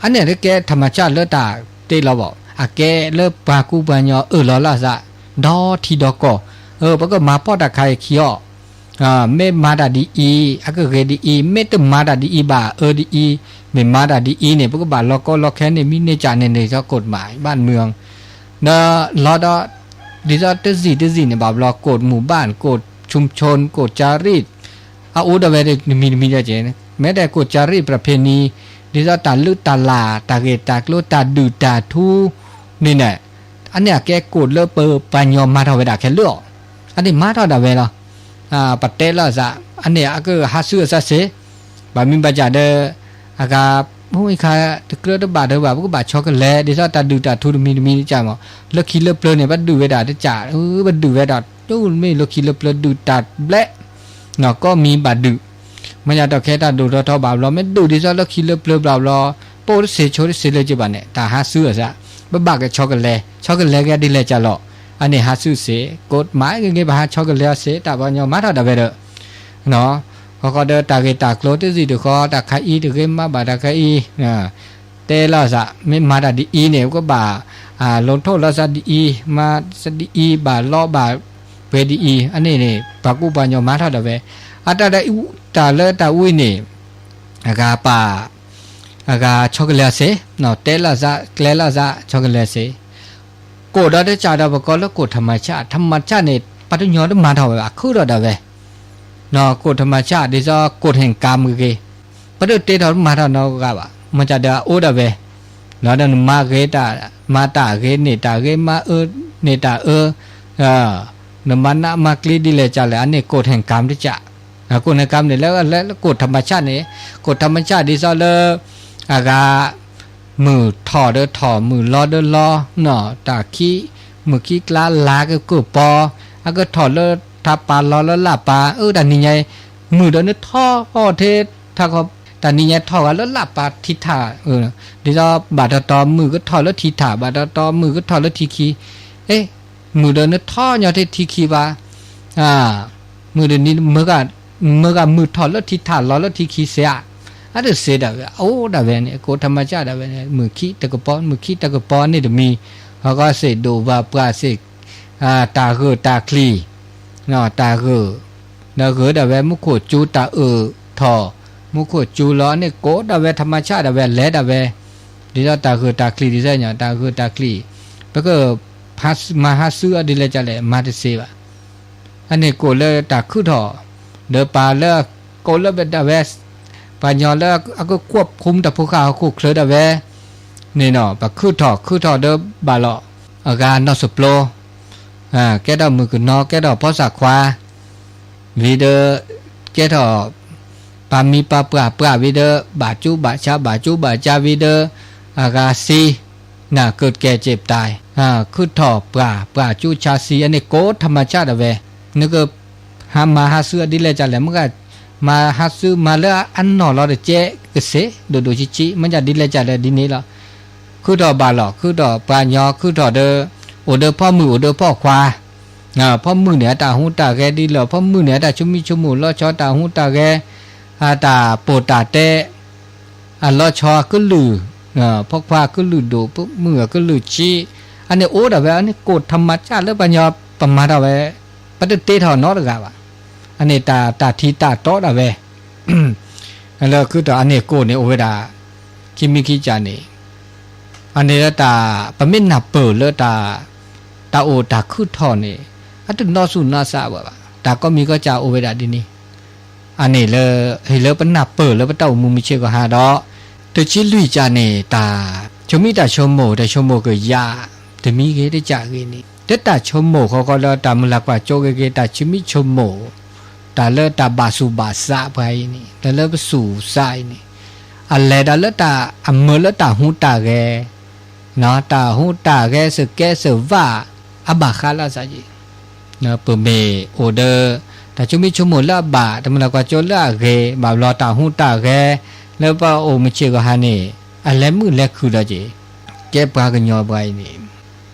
အန့ၣ်တကဲ ธรรมชาติ လၢတၢ်တ့လီၤဘၣ်, အကဲလၢပှၤကူပှၤညီအၢၣ်လီၤလီၤသး, ဒီထံဒီကီၢ်, ပကမၤပိာ်တၢ်ခါအံၤခံအီၤ, မ့ၢ်မၤတၢ်ဒ်အံၤ အကဂ့ၤဒ်အံၤ, မ့ၢ်တမၤတၢ်ဒ်အံၤဘၣ်အၢဒ်အံၤ, မ့ၢ်မၤတၢ်ဒ်အံၤန့ၣ် ပကဘၣ်လီၤကီလီၤခဲန့ၣ် မံန့ၢ်ကၢ်န့ၣ်န့ၣ် ဒ်သိး code မၤ บ้านเมือง, ဒီးလီၤဒီး, ဒ်သိးတစံၣ်တစံၣ်န့ၣ် ဘၣ်ဘျီ code မူၢ်ဘၣ် code ชุมชน code จารีต အအိၣ်ဒီးဝဲနမံၤနမံၤဒီးက့ၤ, မ့ၢ်တဲ code จารีต ประเพณี ဒ်သိးတၢ်လုၢ်တၢ်လၢ် တၢ်ဂ့ၢ်တၢ်ကျိၤ တၢ်ဒုၣ်တၢ်ထူန့ၣ်န့ၣ်, အန့ၣ်အကဲ code လၢပပှၤညီမၤထီၣ်ဝဲဒၣ်ခဲလၢာ်အီၤ, အန့ၣ်မၤထီၣ်ဒၣ်ဝဲလီၤ. ပတဲလီၤအသး, အန့ၣ်အကဟးဆူအသးစ့ၢ်, ဘၣ်မံဘၣ်စးဒီး, အဂၤ, မ့ၢ်ခါတကြၢးတဘၣ်ဒီးဘၣ် ပကဘၣ်ဆီကလဲၤ ဒ်သိးတၢ်ဒုၣ်တၢ်ထူတမံၤတမံၤတကးမး, လၢခံလၢပျၢၤန့ၣ် ပဒုၣ်ဝဲဒၣ်တကး, ပဒုၣ်ဝဲဒၣ်, မ့ၢ်လၢခံလၢပျၢၤဒုၣ်တၢ်ဘျဲၣ် နီၢ်ကီၢ်မံၤဘၣ်ဒုၣ်, မ့ၢ်ညါတၢ်ခဲတၢ်ဒိၣ်ထီၣ်ထီဘၣ်ဘျီ မ့ၢ်ဒုၣ်ဒ်သိးလၢခံလၢပျၢၤဘျီဘျီ, ပအိၣ်တသ့ဆိတသ့လၢက့ၤဘၣ်န့ၣ် တၢ်ဟးဆူအသး, ပဘၣ်ကဆီကလဲၤ, ဆီကလဲၤကဲဒ်လဲၣ်ကၢ်လီၤ, အန့ၣ်ဟးဆူၣ်စ့ၢ်, ကိးမးဂ့ၤဂ့ၤ ပဟးဆီကလဲၤအီၤစ့ၢ်, တၢ်ပှၤကညီမၤထီၣ်ဒၣ်ဝဲဒီး ဃီဃီဒီးတၢ်ဂ့ၢ်တၢ်ကျိၤတစံးတဃီ တၢ်ခးအံၤတဂ့ၤ မၤဘၣ်တၢ်ခးအံၤ, တဲလီၤစး မ့ၢ်မၤတၢ်ဒ်အံၤန့ၣ် ကဘၣ် လိၤထိၣ်လီၤစးဒ်အံၤ, မၤစးဒ်အံၤ, ဘၣ်လီဘၣ်ပှဲၤဒ်အံၤ, အန့ၣ်န့ၣ် ပှၤကူပှၤကညီမၤထီၣ်ဒၣ်ဝဲ, အတၢ်ဒ်အံၤ တၢ်လၢတၢ်ဝံၤန့ၣ် အဂၤပာ် အဂၤဆီကလဲၤစ့ၢ်, တဲလီၤစး ကျဲလီၤစး ဆီကလဲၤစ့ၢ်, ကိးဒီးတကးဒီးပကိးလၢကိးထၢမၤဆၣ်, ထၢမၤဆၣ်န့ၣ် ပှၤတညီတမၤထီၣ်ဝဲဘၣ် ခုထီၣ်ဒၣ်ဝဲ, ကိးထၢမၤဆၣ် ဒ်သိးကိးထၢၣ်ကၣ်မ့ၢ်ဂ့ၤ, ပတတ့ထီၣ်တမၤထီၣ်နီတဂၤဘၣ်, မၤစၢ်ဒီးအအိၣ်ဒၣ်ဝဲ, လီၤဒီးနမၤဂ့ၤတၢ် မၤတၢ်ဂ့ၤန့ၢ်တၢ်ဂ့ၤ မၤအၢန့ၢ်တၢ်အၢ နမၤနးမၤကျံဒ်လဲၣ်ကလဲၣ် အန့ၣ်ကိးထၢၣ်ကၣ်တကး, ကိးထၢၣ်ကၣ်န့ၣ် လၢလၢကိးထၢမၤဆၣ်န့ၣ်, ကိးထၢမၤဆၣ်ဒ်သိးလၢ အဂၤ မုၢ်ထီၣ်ဒီးထီၣ် မုၢ်လီၤဒီးလီၤ, တၢ်ခံ မုၢ်ခံကျါလါကကၢၢ်ပီ, အကထီၣ်လၢထးပာ်လီၤလၢလၣ်ပာ်, အၢ တၢ်နံၤညါ မုၢ်ဒီးနထီၣ်ထဲထးခီ, တၢ်နံၤညါထီၣ်ဂၤလၢလၣ်ပာ်ထံထး, ဒ်သိးဘၣ်တီတီမုၢ်ကထီၣ်လၢထံထး ဘၣ်တီတီမုၢ်ကထီၣ်လၢထံခံ, အ့ မုၢ်ဒီးနထီၣ်ညီထဲထံခံဘၣ်, မုၢ်ဒီးနံၤ မုၢ်ဂၤမုၢ်ထီၣ်လၢထံထးလီၤလၢထံခံစ့ၢ်ဧါ, အတစ့ဒၣ်ဝဲ အအိၣ်ဒၣ်ဝဲန့ၣ် ကိးထၢမၤဆၣ်ဒၣ်ဝဲန့ၣ် မုၢ်ခံတကပီၤ မုၢ်ခံတကပီၤန့ၣ်တမံၤ, ဃီဃီစ့ၢ်ဒိၣ်ဘၣ်ပှၢ်စ့ၢ်, တၢ်ဂၢၢ်တၢ်ကျံၤ တၢ်ဂၢၢ်, ဒီးဂၢၢ်ဒၣ်ဝဲမူခိၣ်ကၠူတၢ်အၢၣ်ထီၣ်, မူခိၣ်ကၠူလီၤန့ၣ် ကိးဒၣ်ဝဲထၢမၤဆၣ်ဒၣ်ဝဲ လဲၤဒၣ်ဝဲ, ဒ်သိးတၢ်ဂၢၢ်တၢ်ကျံၤဒ်သိးညီ တၢ်ဂၢၢ်တၢ်ကျံၤ, ပက မၤဟးဆူအီၤဒ်လဲၣ်ကလဲၣ် မၤတစ့ဘၣ်, အန့ၣ်ကိးလၢတၢ်ခုထီၣ်, ဒီးပာ်လၢ ကိးလၢပဒၣ်ဝဲ ပှၤကညီလၢအကကွီၢ်ဖူမတၢ်ဖိဃာ်ဟီၣ်ခိၣ်ချၢဒၣ်ဝဲ န့ၣ်နီၤ ပှၤခုထီၣ် ခုထီၣ်ဒီးဘၣ်လီၤ အဂၤနီၢ်စပျိ ကဲထီၣ်မုၣ်ကနီၤ ကဲထီၣ်ဖီစၣ်ခွါ ဝံၤဒီး ကဲထီၣ် ပှၤမံၤပှၤပှၢ်ပှၢ်ဝံၤဒီး ဘၣ်ကၠိဘၣ်ဆါ ဘၣ်ကၠိဘၣ်ဆါဝံၤဒီး အဂၤစံ နၢ်ကၢၣ်ကဲၣ်စ့ၣ်ပတၢ် ခုထီၣ်ပှၢ် ပှၢ်ကၠိဆါစံ အန့ၣ်ကိးထၢမၤဆၣ်ဒၣ်ဝဲ နက ဟးမၤဟးဆူအီၤဒ်လဲၣ်ကလဲၣ် မ့ၢ်ဂ့ၤ မၤဟးဆူမၤလၢအနီၢ်လီၤတကဲကစ့ၢ် ဒိၣ်ဒိၣ်ဆံးဆံး မ့ၢ်ဒ်လဲၣ်ကလဲၣ်ဒ်န့ၣ်လီၤ. ခုထီၣ်ဘၣ်လီၤ ခုထီၣ်ပှၤကညီ ခုထီၣ်ဒီး အိၣ်ဒီးဖီမုၢ် အိၣ်ဒီးဖီခွါ, ဖီမုၢ်န့ၣ် အတၢ်ဟူးတၢ်ဂဲၤဒ်လဲၣ် ဖီမုၢ်န့ၣ် အတၢ်ဆိမိၣ်ဆိကမိၣ် လီၤဆီတၢ်ဟူးတၢ်ဂဲၤ အတၢ်ပိာ်တၢ်တဲ အလီၤဆီအကလုၢ်, ဖီခွါအကလုၢ်ဒိၣ် ဖီမုၢ်အကလုၢ်ဆံး, အန့ၣ်အိၣ်ဒၣ်ဝဲ အန့ၣ်ကိးထၢမၤဆၣ်လၢပှၤကညီ ပမၤထီၣ်ဝဲ ပတတ့ထီၣ်နီတဂၤဘၣ်. အန့ၣ်တၢ်ထံတၢ်တီဒၣ်ဝဲ လၢခုထီၣ်အန့ၣ်ကိးန့ၣ်အိၣ်ဝဲဒၣ် ခံမံၤခံကၠၢ်န့ၣ် အန့ၣ်လၢတၢ် ပမ့ၢ်နၢ်ပၢၢ်လၢတၢ် တၢ်အိၣ်တၢ်ခုထီၣ်န့ၣ် အတနီၢ်ဆူၣ်နီၢ်စးဝဲဘၣ် တၢ်ကိးမံၤကိးကၠၢ်အိၣ်ဝဲဒၣ်ဒ်န့ၣ် အန့ၣ်လၢ ဟ့ၣ်လၢပနၢ်ပၢၢ်လၢပတၢ်အိၣ်မူမုၢ်ဆ့ၣ်ကီၢ်ဟါဒီး တဆံလွံၢ်ကၠၢ်န့ၣ် တၢ်ဆိမိၣ်တၢ်ဆိကမိၣ် တၢ်ဆိကမိၣ်ကယၤ တမံၤဂ့ၤတကၠၢ်ဂ့ၤန့ၣ် လၢတၢ်ဆိကမိၣ်ဃီဃီဒီးတၢ်မုၢ်လၢ်ကွၢ်စိဂ့ၤဂ့ၤ တၢ်ဆိမိၣ်ဆိကမိၣ် တၢ်လၢတၢ်ဘၣ်သူၣ်ဘၣ်သးပှၤအံၤန့ၣ် တၢ်လၢပသူၣ်စးအံၤန့ၣ် အလဲၤဒီးလၢတၢ်အမၢလၢတၢ်ဟူးတၢ်ဂဲၤ တၢ်ဟူးတၢ်ဂဲၤ စကဲးစဝး အဘၣ်ဃးလၢ်စးက့ၤ ပမ့ၢ်အိၣ်ဒီး တၢ်ဆိမိၣ်ဆိကမိၣ်လၢအဘၣ် တၢ်မုၢ်လၢ်ကွၢ်စိလၢအဂ့ၤ ဘၣ်ဘျီတၢ်ဟူးတၢ်ဂဲၤ လၢပအိၣ်မုၢ်ဆ့ၣ်ကီၢ်ဟါန့ၣ် အလဲၤမုၣ်လဲၤခုၣ်ဒီးက့ၤ ကဲပှၤကညီပှၤအံၤန့ၣ်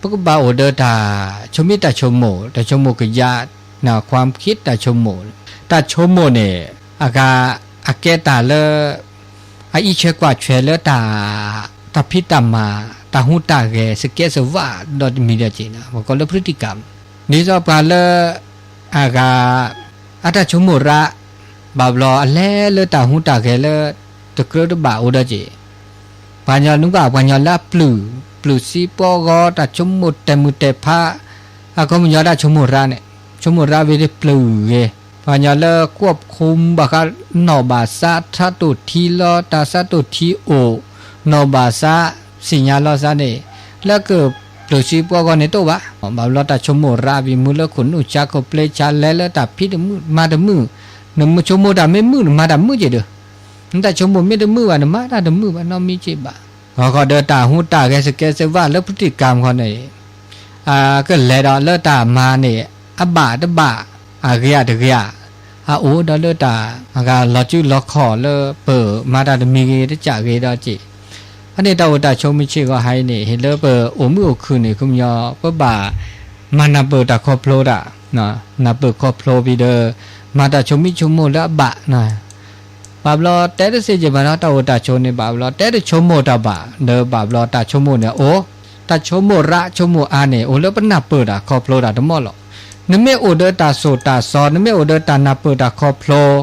ပကဘၣ်အိၣ်ဒီးတၢ်ဆိမိၣ်တၢ်ဆိကမိၣ် တၢ်ဆိကမိၣ်ကယၤ နၢ်ခွါခံတၢ်ဆိကမိၣ် တၢ်ဆိကမိၣ်န့ၣ် အဂၤ အကဲတၢ်လၢ အအံးထွဲကွၢ်ထွဲလၢတၢ် တၢ်ဖံးတၢ်မၤ တၢ်ဟူးတၢ်ဂဲၤ စကဲးစဝး ဒီးတမံၤဒီးက့ၤနီၤ ပကိးလၢ พฤติกรรม ဒ်သိးပှၤလၢ အဂၤ အတၢ်ဆိကမိၣ်ရၣ် ဘၣ်ဘျီအလဲၤလၢတၢ်ဟူးတၢ်ဂဲၤလၢ တကြၢးတဘၣ်အိၣ်ဒီးက့ၤ ပှၤကညီနုာ်ကၣ် ပှၤကညီလၢအပျုၢ် ပျုၢ်စံပီဂီၤ တၢ်ဆိကမိၣ်တဲာ်မုာ်တဲာ်ဖး အခီပညီတၢ်ဆိကမိၣ်ရၣ်န့ၣ် ဆိကမိၣ်ရၣ်ဝံၤဒီးပျုၢ်ဂ့ၤ ပှၤကညီလၢကွီၢ်ခူဘၣ်ဃး နီၢ်ဘၣ်ဆါ ဆါတိၢ်ထံလီၤ တၢ်ဆါတိၢ်ထံအိၣ် နီၢ်ဘၣ်ဆါ သ့ၣ်ညါလီၤသးန့ၣ် လၢကပျုၢ်စံပီဂီၤန့ၣ်တအိၣ်ဘၣ် ဘၣ်ဘျီတၢ်ဆိကမိၣ်ရၣ်ဝံၤ မုၢ်လၢခိၣ်နူာ်ဆါခိၣ်ပျ့ဆါ လဲၤလၢတၢ်ဖံးတမုာ် မၤတမုာ် နမ့ၢ်ဆိကမိၣ်တၢ်မ့ၢ်မုာ် နမၤတၢ်မုာ်က့ၤဒီး နတၢ်ဆိကမိၣ်မ့ၢ်တမုာ်ဘၣ် နမၤတၢ်တမုာ်ဘၣ်နီတမံၤက့ၤဘၣ် ဂီၤဂီၤဒီးတၢ်ဟူးတၢ်ဂဲၤ စကဲးစဝးလၢ พฤติกรรม ခီန့ၣ် ကလဲၤဒီးလၢတၢ်မၤန့ၣ် အဘၣ်တဘၣ် အဂ့ၤတဂ့ၤ အအိၣ်ဒီးလၢတၢ် အဂၤလီၤစုလီၤခီၣ်လၢပမၤတၢ်တမံၤဂ့ၤတကးဂ့ၤဒီးက့ၤ အန့ၣ်တၢ်အိၣ်တၢ်ဆိးမုၢ်ဆ့ၣ်ဂီၤဟါအံၤန့ၣ် ဟ့ၣ်လၢပအိၣ်မုာ်အိၣ်ခုၣ်န့ၣ် ခီပညီ ပဘၣ် မၤနၢ်ပၢၢ်တၢ်ခီဖျိတၢ်, နၢ်ပၢၢ်ခီဖျိဖံဒီး မၤတၢ်ဆိမိၣ်ဆိကမိၣ်လၢအဘၣ်, ဘၣ်ဘျီတဲတစ့ၢ်ကီးဘၣ်နီၤ တၢ်အိၣ်တၢ်ဆိးန့ၣ် ဘၣ်ဘျီ တဲတဆိကမိၣ်တၢ်ဘၣ် ဒီးဘၣ်ဘျီတၢ်ဆိကမိၣ်န့ၣ်အိၣ်, တၢ်ဆိကမိၣ်ရးဆိကမိၣ်အါန့ၣ် အိၣ်လၢပနၢ်ပၢၢ်တၢ်ခီဖျိတၢ်တမီၢ်လီၤ. နမ့ၢ်အိၣ်ဒီးတၢ်စိၢ်တၢ်စီ နမ့ၢ်အိၣ်ဒီးတၢ်နၢ်ပၢၢ်တၢ်ခီဖျိ, တၢ်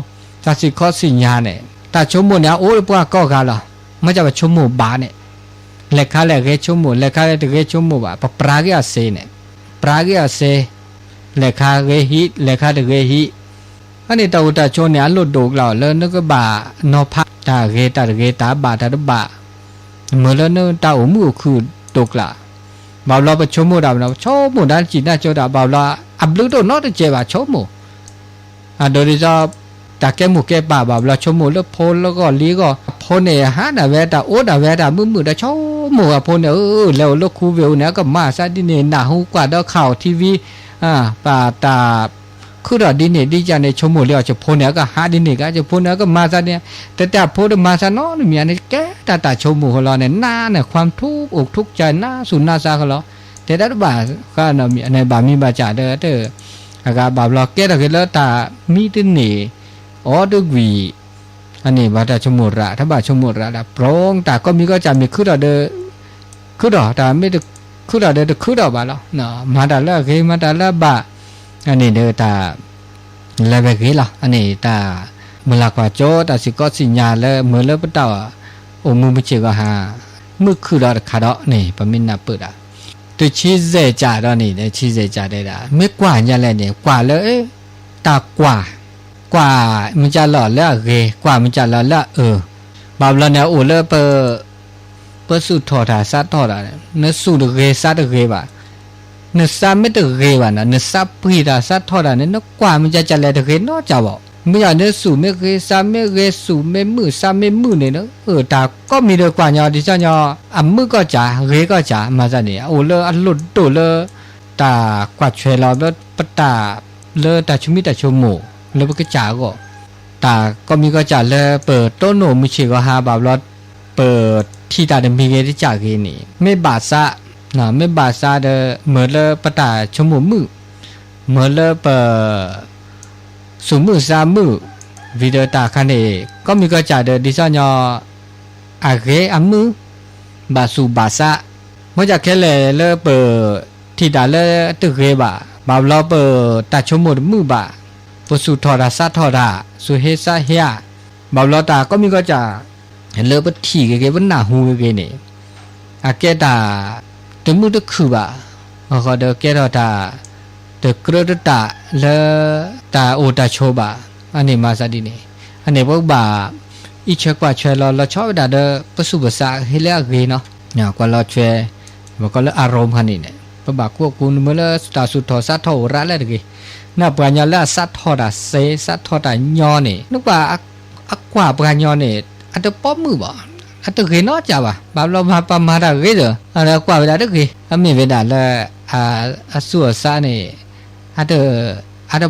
စံၣ်ခီစံၣ်ညါန့ၣ် တၢ်ဆိကမိၣ်န့ၣ် အအိၣ်လၢပှၤကိးဂၤလီၤ. မ့ၢ်ကပဆိကမိၣ်ဘၣ်န့ၣ် လဲၤခါလဲၣ်ဂဲၤဆိကမိၣ် လဲၤခါလဲၣ်တဂဲၤဆိကမိၣ်ဘၣ် ပပြးက့ၤအစ့န့ၣ်, ပြးက့ၤအစ့, လဲၤခါဂဲၤဟံး လဲၤခါတဂဲၤဟံး, အန့ၣ်တၢ်အိၣ်တၢ်ဆိးန့ၣ် အလိၣ်ဒိၣ်ကျါလၢနကဘၣ်နီၤဖး တၢ်ဂ့ၤတၢ်တဂ့ၤ တၢ်ဘၣ်တၢ်တဘၣ်, မ့ၢ်လၢနတၢ်အိၣ်မုာ်အိၣ်ခုၣ်ဒိၣ်ကျါ, ဘၣ်ဘျီပဆိကမိၣ်တၢ် ပဆိကမိၣ်တၢ်စံၣ်တၢ်ကၠိတၢ် ဘၣ်ဘျီ အဘျုးတအိၣ်နီတစဲးဘၣ်ဆိကမိၣ် အဒိဒ်သိး တၢ်ကဲမိၢ်ကဲပၢ်ဘၣ်ဘျီ ဆိကမိၣ်လၢဖိလၢဂီၢ်လံဂီၢ် အဖိန့ၣ် ဟးဒၣ်ဝဲတၢ်အိၣ်ဒၣ်ဝဲတၢ်မုာ်မုာ်ဒီး ဆိကမိၣ်အဖိန့ၣ် အၢ လဲၤအိၣ်လၢခူဝ့ၢ်အိၣ်န့ၣ် အကမၤသးဒ်န့ၣ် နၢ်ဟူကွၢ်ဒီးခးအီၣ်ထံဝံ ပတၢ်ခုထီၣ်ဒ်န့ၣ်ဒ်ကန့ၣ် ဆိကမိၣ်လံအီၤ ယဖိန့ၣ် အကဟးဒ်န့ၣ်က ယဖိန့ၣ် အကမၤသးဒ်န့ၣ် တၢ်ဖိတမၤသးနီတမံၤန့ၣ် ကဲတၢ်တၢ်ဆိကမိၣ်ဃီလီၤန့ၣ် နးန့ၣ် ความทุกข์อกทุกข์ใจ နးဆူၣ်နးဆါဃီလီၤ တဲတၢ်တဘၣ်ဃးနီတမံၤ အန့ၣ်ဘၣ်မံဘၣ်စၢ်ဒီး အဂၤဘၣ်ဘျီကဲထီၣ်က့ၤလၢတၢ်မံတန့ၢ် အီတကွံာ် အန့ၣ်ဘၣ်တၢ်ဆိကမိၣ်ရး တၢ်ဘၣ်ဆိကမိၣ်ရးဒၣ် ပြူၤတၢ်ကီၢ်မံၤကီၢ်စၢ်မ့ၢ်ခုထီၣ်ဒီး ခုထီၣ် တၢ်မ့ၢ်တခုထီၣ်ဒီးတခုထီၣ်ဘၣ်လီၤ. မၤတၢ်လၢအဂ့ၤ မၤတၢ်လၢအဘၣ် အန့ၣ်ဒီးတၢ် လဲၤဝဲဂ့ၤလီၤ. အန့ၣ်တၢ်မုၢ်လၢ်ကွၢ်စိ တၢ်စံၣ်ကီးစံၣ်ညါလၢ မ့ၢ်လၢပတၢ်အိၣ်မူမုၢ်ဆ့ၣ်ဂီၤဟါ မုၢ်ခုၣ်ဒီးတခါဒီးန့ၣ် ပမ့ၢ်နၢ်ပၢၢ်ဒၣ် တဆံယဲၢ်ကၢ်ဒီးန့ၣ် တဆံယဲၢ်ကၢ်တဲဒၣ် မ့ၢ်ကွၢ်ညါလဲၣ်န့ၣ် ကွၢ်လၢ တၢ်ကွၢ် ကွၢ်မ့ၢ်ကၢ်လီၤလၢအဂ့ၤ ကွၢ်မ့ၢ်ကၢ်လီၤလၢအအၢ ဘၣ်ဘျီန့ၣ် အိၣ်လၢပ ပသူၣ်ထီၣ်တၢ်စးထီၣ်တၢ်န့ၣ် နသူၣ်တဂ့ၤစးတဂ့ၤဘၣ်, နစးမ့ၢ်တဂ့ၤဘၣ်န့ၣ် နစးပှံၢ်တၢ်စးထီၣ်တၢ်န့ၣ် နကွၢ်မ့ၢ်ကၢ်ကၢ်လဲၣ်တဂ့ၤနီတစဲးဘၣ်. မ့ၢ်ယၤနသူၣ်မ့ၢ်ဂ့ၤ စးမ့ၢ်ဂ့ၤ သူၣ်မ့ၢ်မုာ် စးမ့ၢ်မုာ်န့ၣ် တၢ်ကိးမံၤဒီးကွၢ်ညီ ဒ်သိးညီ အမုာ်ကီၢ်စၢ် ဂ့ၤကီၢ်စၢ် မၤသးန့ၣ် အအိၣ်လၢအလိၣ်ဒိၣ်လၢ တၢ်ကွၢ်ဆွဲလီၤလၢပတၢ် လၢတၢ်ဆိမိၣ်တၢ်ဆိကမိၣ်လၢပကစၢ်အဂီၢ်, တၢ်ကိးမံၤကီၢ်စၢ်လၢပတိၢ်နီၣ်မုၢ်ဆ့ၣ်ဂီၤဟါဘၣ်ဘျီ ပထံၣ်တၢ်တမံၤဂ့ၤတကးဂ့ၤန့ၣ် မ့ၢ်ဘၣ်ဆၣ်, မ့ၢ်ဘၣ်ဆၣ်ဒီး မ့ၢ်လၢပတၢ်ဆိကမိၣ်မုာ်, မ့ၢ်လၢပ သူၣ်မုာ်သးမုာ်, ဝံၤဒီးတၢ်ခါန့ၣ် ကိးမံၤကီၢ်စၢ်ဒီး ဒ်သိးညီ အဂ့ၤအမုာ် ဘၣ်သူၣ်ဘၣ်သး, မ့ၢ်ကၢ်ခဲလၢာ်လၢပ ထံၣ်တၢ်လၢတဂ့ၤဘၣ်, ဘၣ်ဘျီပတၢ်ဆိကမိၣ်တမုာ်ဘၣ်, ပသူၣ်ထီၣ်တၢ်စးထီၣ်တၢ်, သူၣ်ဟ့သးဟ့ဧါ, ဘၣ်ဘျီတၢ်ကိးမံၤကီၢ်စၢ် လၢပထံၣ်ဂ့ၤဂ့ၤ ပနၢ်ဟူဂ့ၤဂ့ၤန့ၣ် အကဲတၢ်တမုာ်တခုၣ်ဘၣ်, အဃိဒီးကဲထီၣ်တၢ် တကြၢးတတၢ်လၢ တၢ်အိၣ်တၢ်ဆိးဘၣ်, အန့ၣ်မၤသးဒ်န့ၣ်, အန့ၣ်ပကဘၣ် အံးထွဲကွၢ်ထွဲလီၤ လီၤဆီဝဲဒၣ်ဒီး ပသူၣ်ပသးဟ့လၢအဂ့ၤနီၤ, ကွၢ်လီၤထွဲ ပကိးလၢ อารมณ์ ဖဲန့ၣ်န့ၣ် ပဘၣ်ကွၢ်ကူနမ့ၢ်လၢတၢ်သူၣ်ထီၣ်စးထီၣ်အိၣ်ရးလၢတဂ့ၤ, နပှၤကညီလၢအစးထီၣ်တၢ်စ့ စးထီၣ်တၢ်ညီန့ၣ် နကွၢ် အကွၢ်ပှၤညီန့ၣ် အတပိာ်မုာ်ဘၣ်, အတဂ့ၤနီတစဲးဘၣ်, ဘၣ်ဘျီပှၤမၤတၢ်ဂ့ၤဒီး အကွၢ်ဝဲဒၣ်တဂ့ၤ, အမ့ၢ်ဝဲဒၣ်လၢ အသူၣ်အသးန့ၣ် အတ အ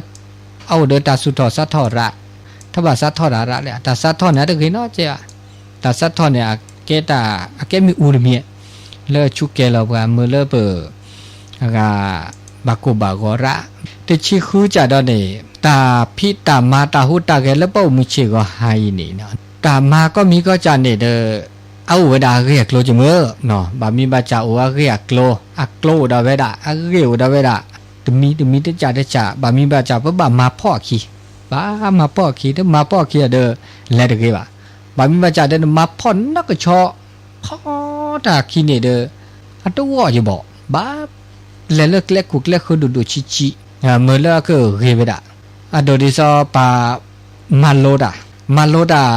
အိၣ်ဒီးတၢ်သူၣ်ထီၣ်စးထီၣ်ရး, တဘၣ်စးထီၣ်တၢ်ရးလဲၣ်, တၢ်စးထီၣ်န့ၣ် အတဂ့ၤနီတစဲးဘၣ်, တၢ်စးထီၣ်န့ၣ် အကဲတၢ် အကဲမ့ၣ်အူတမံၤ လၢဆူးကဲလီၤပှၤ မ့ၢ်လၢပ အဂၤ ဘၣ်ကိၢ်ဘၣ်ဂီၤရး, တဆံဃုကၢ်ဒီးန့ၣ် တၢ်ဖံးတၢ်မၤတၢ်ဟူးတၢ်ဂဲၤလၢပအိၣ်မုာ်ဆ့ၣ်ဂီၤဟါအံၤန့ၣ် တၢ်မၤကိးမံၤကီၢ်စၢ်န့ၣ်ဒီး အအိၣ်ဝဲဒၣ်အဂ့ၢ်အကျိၤကမၢ်, ဘၣ်မံဘၣ်စၢ်အိၣ်အဂ့ၢ်အကျိၤ, အကျိၤအိၣ်ဒီးဝဲဒၣ် အဂ့ၢ်အိၣ်ဒီးဝဲဒၣ်, တမံၤတမံၤတကၢ်တကၢ် ဘၣ်မံဘၣ်စၢ် ပဘၣ်မၤဖှီၣ်အခံ, ဘၣ်မၤဖှီၣ်အခံ တမၤဖှီၣ်အခံဒီး လဲၤတဂ့ၤဘၣ်, ဘၣ်မံဘၣ်စၢ်ဒီးနမၤဖှီၣ်နီၢ်ကဆီ ဖီတၢ်ခံန့ၣ်ဒီး အတဂီၢ်ယဘၣ်, ဘၣ်လဲၤလၢကျဲခိၣ်ကျဲဃၢၤဒိၣ်ဒိၣ်ဆံးဆံး, မ့ၢ်လၢအကဂ့ၤဝဲဒၣ်, အဒိဒ်သိးပှၤ မၤလိတၢ်, မၤလိတၢ်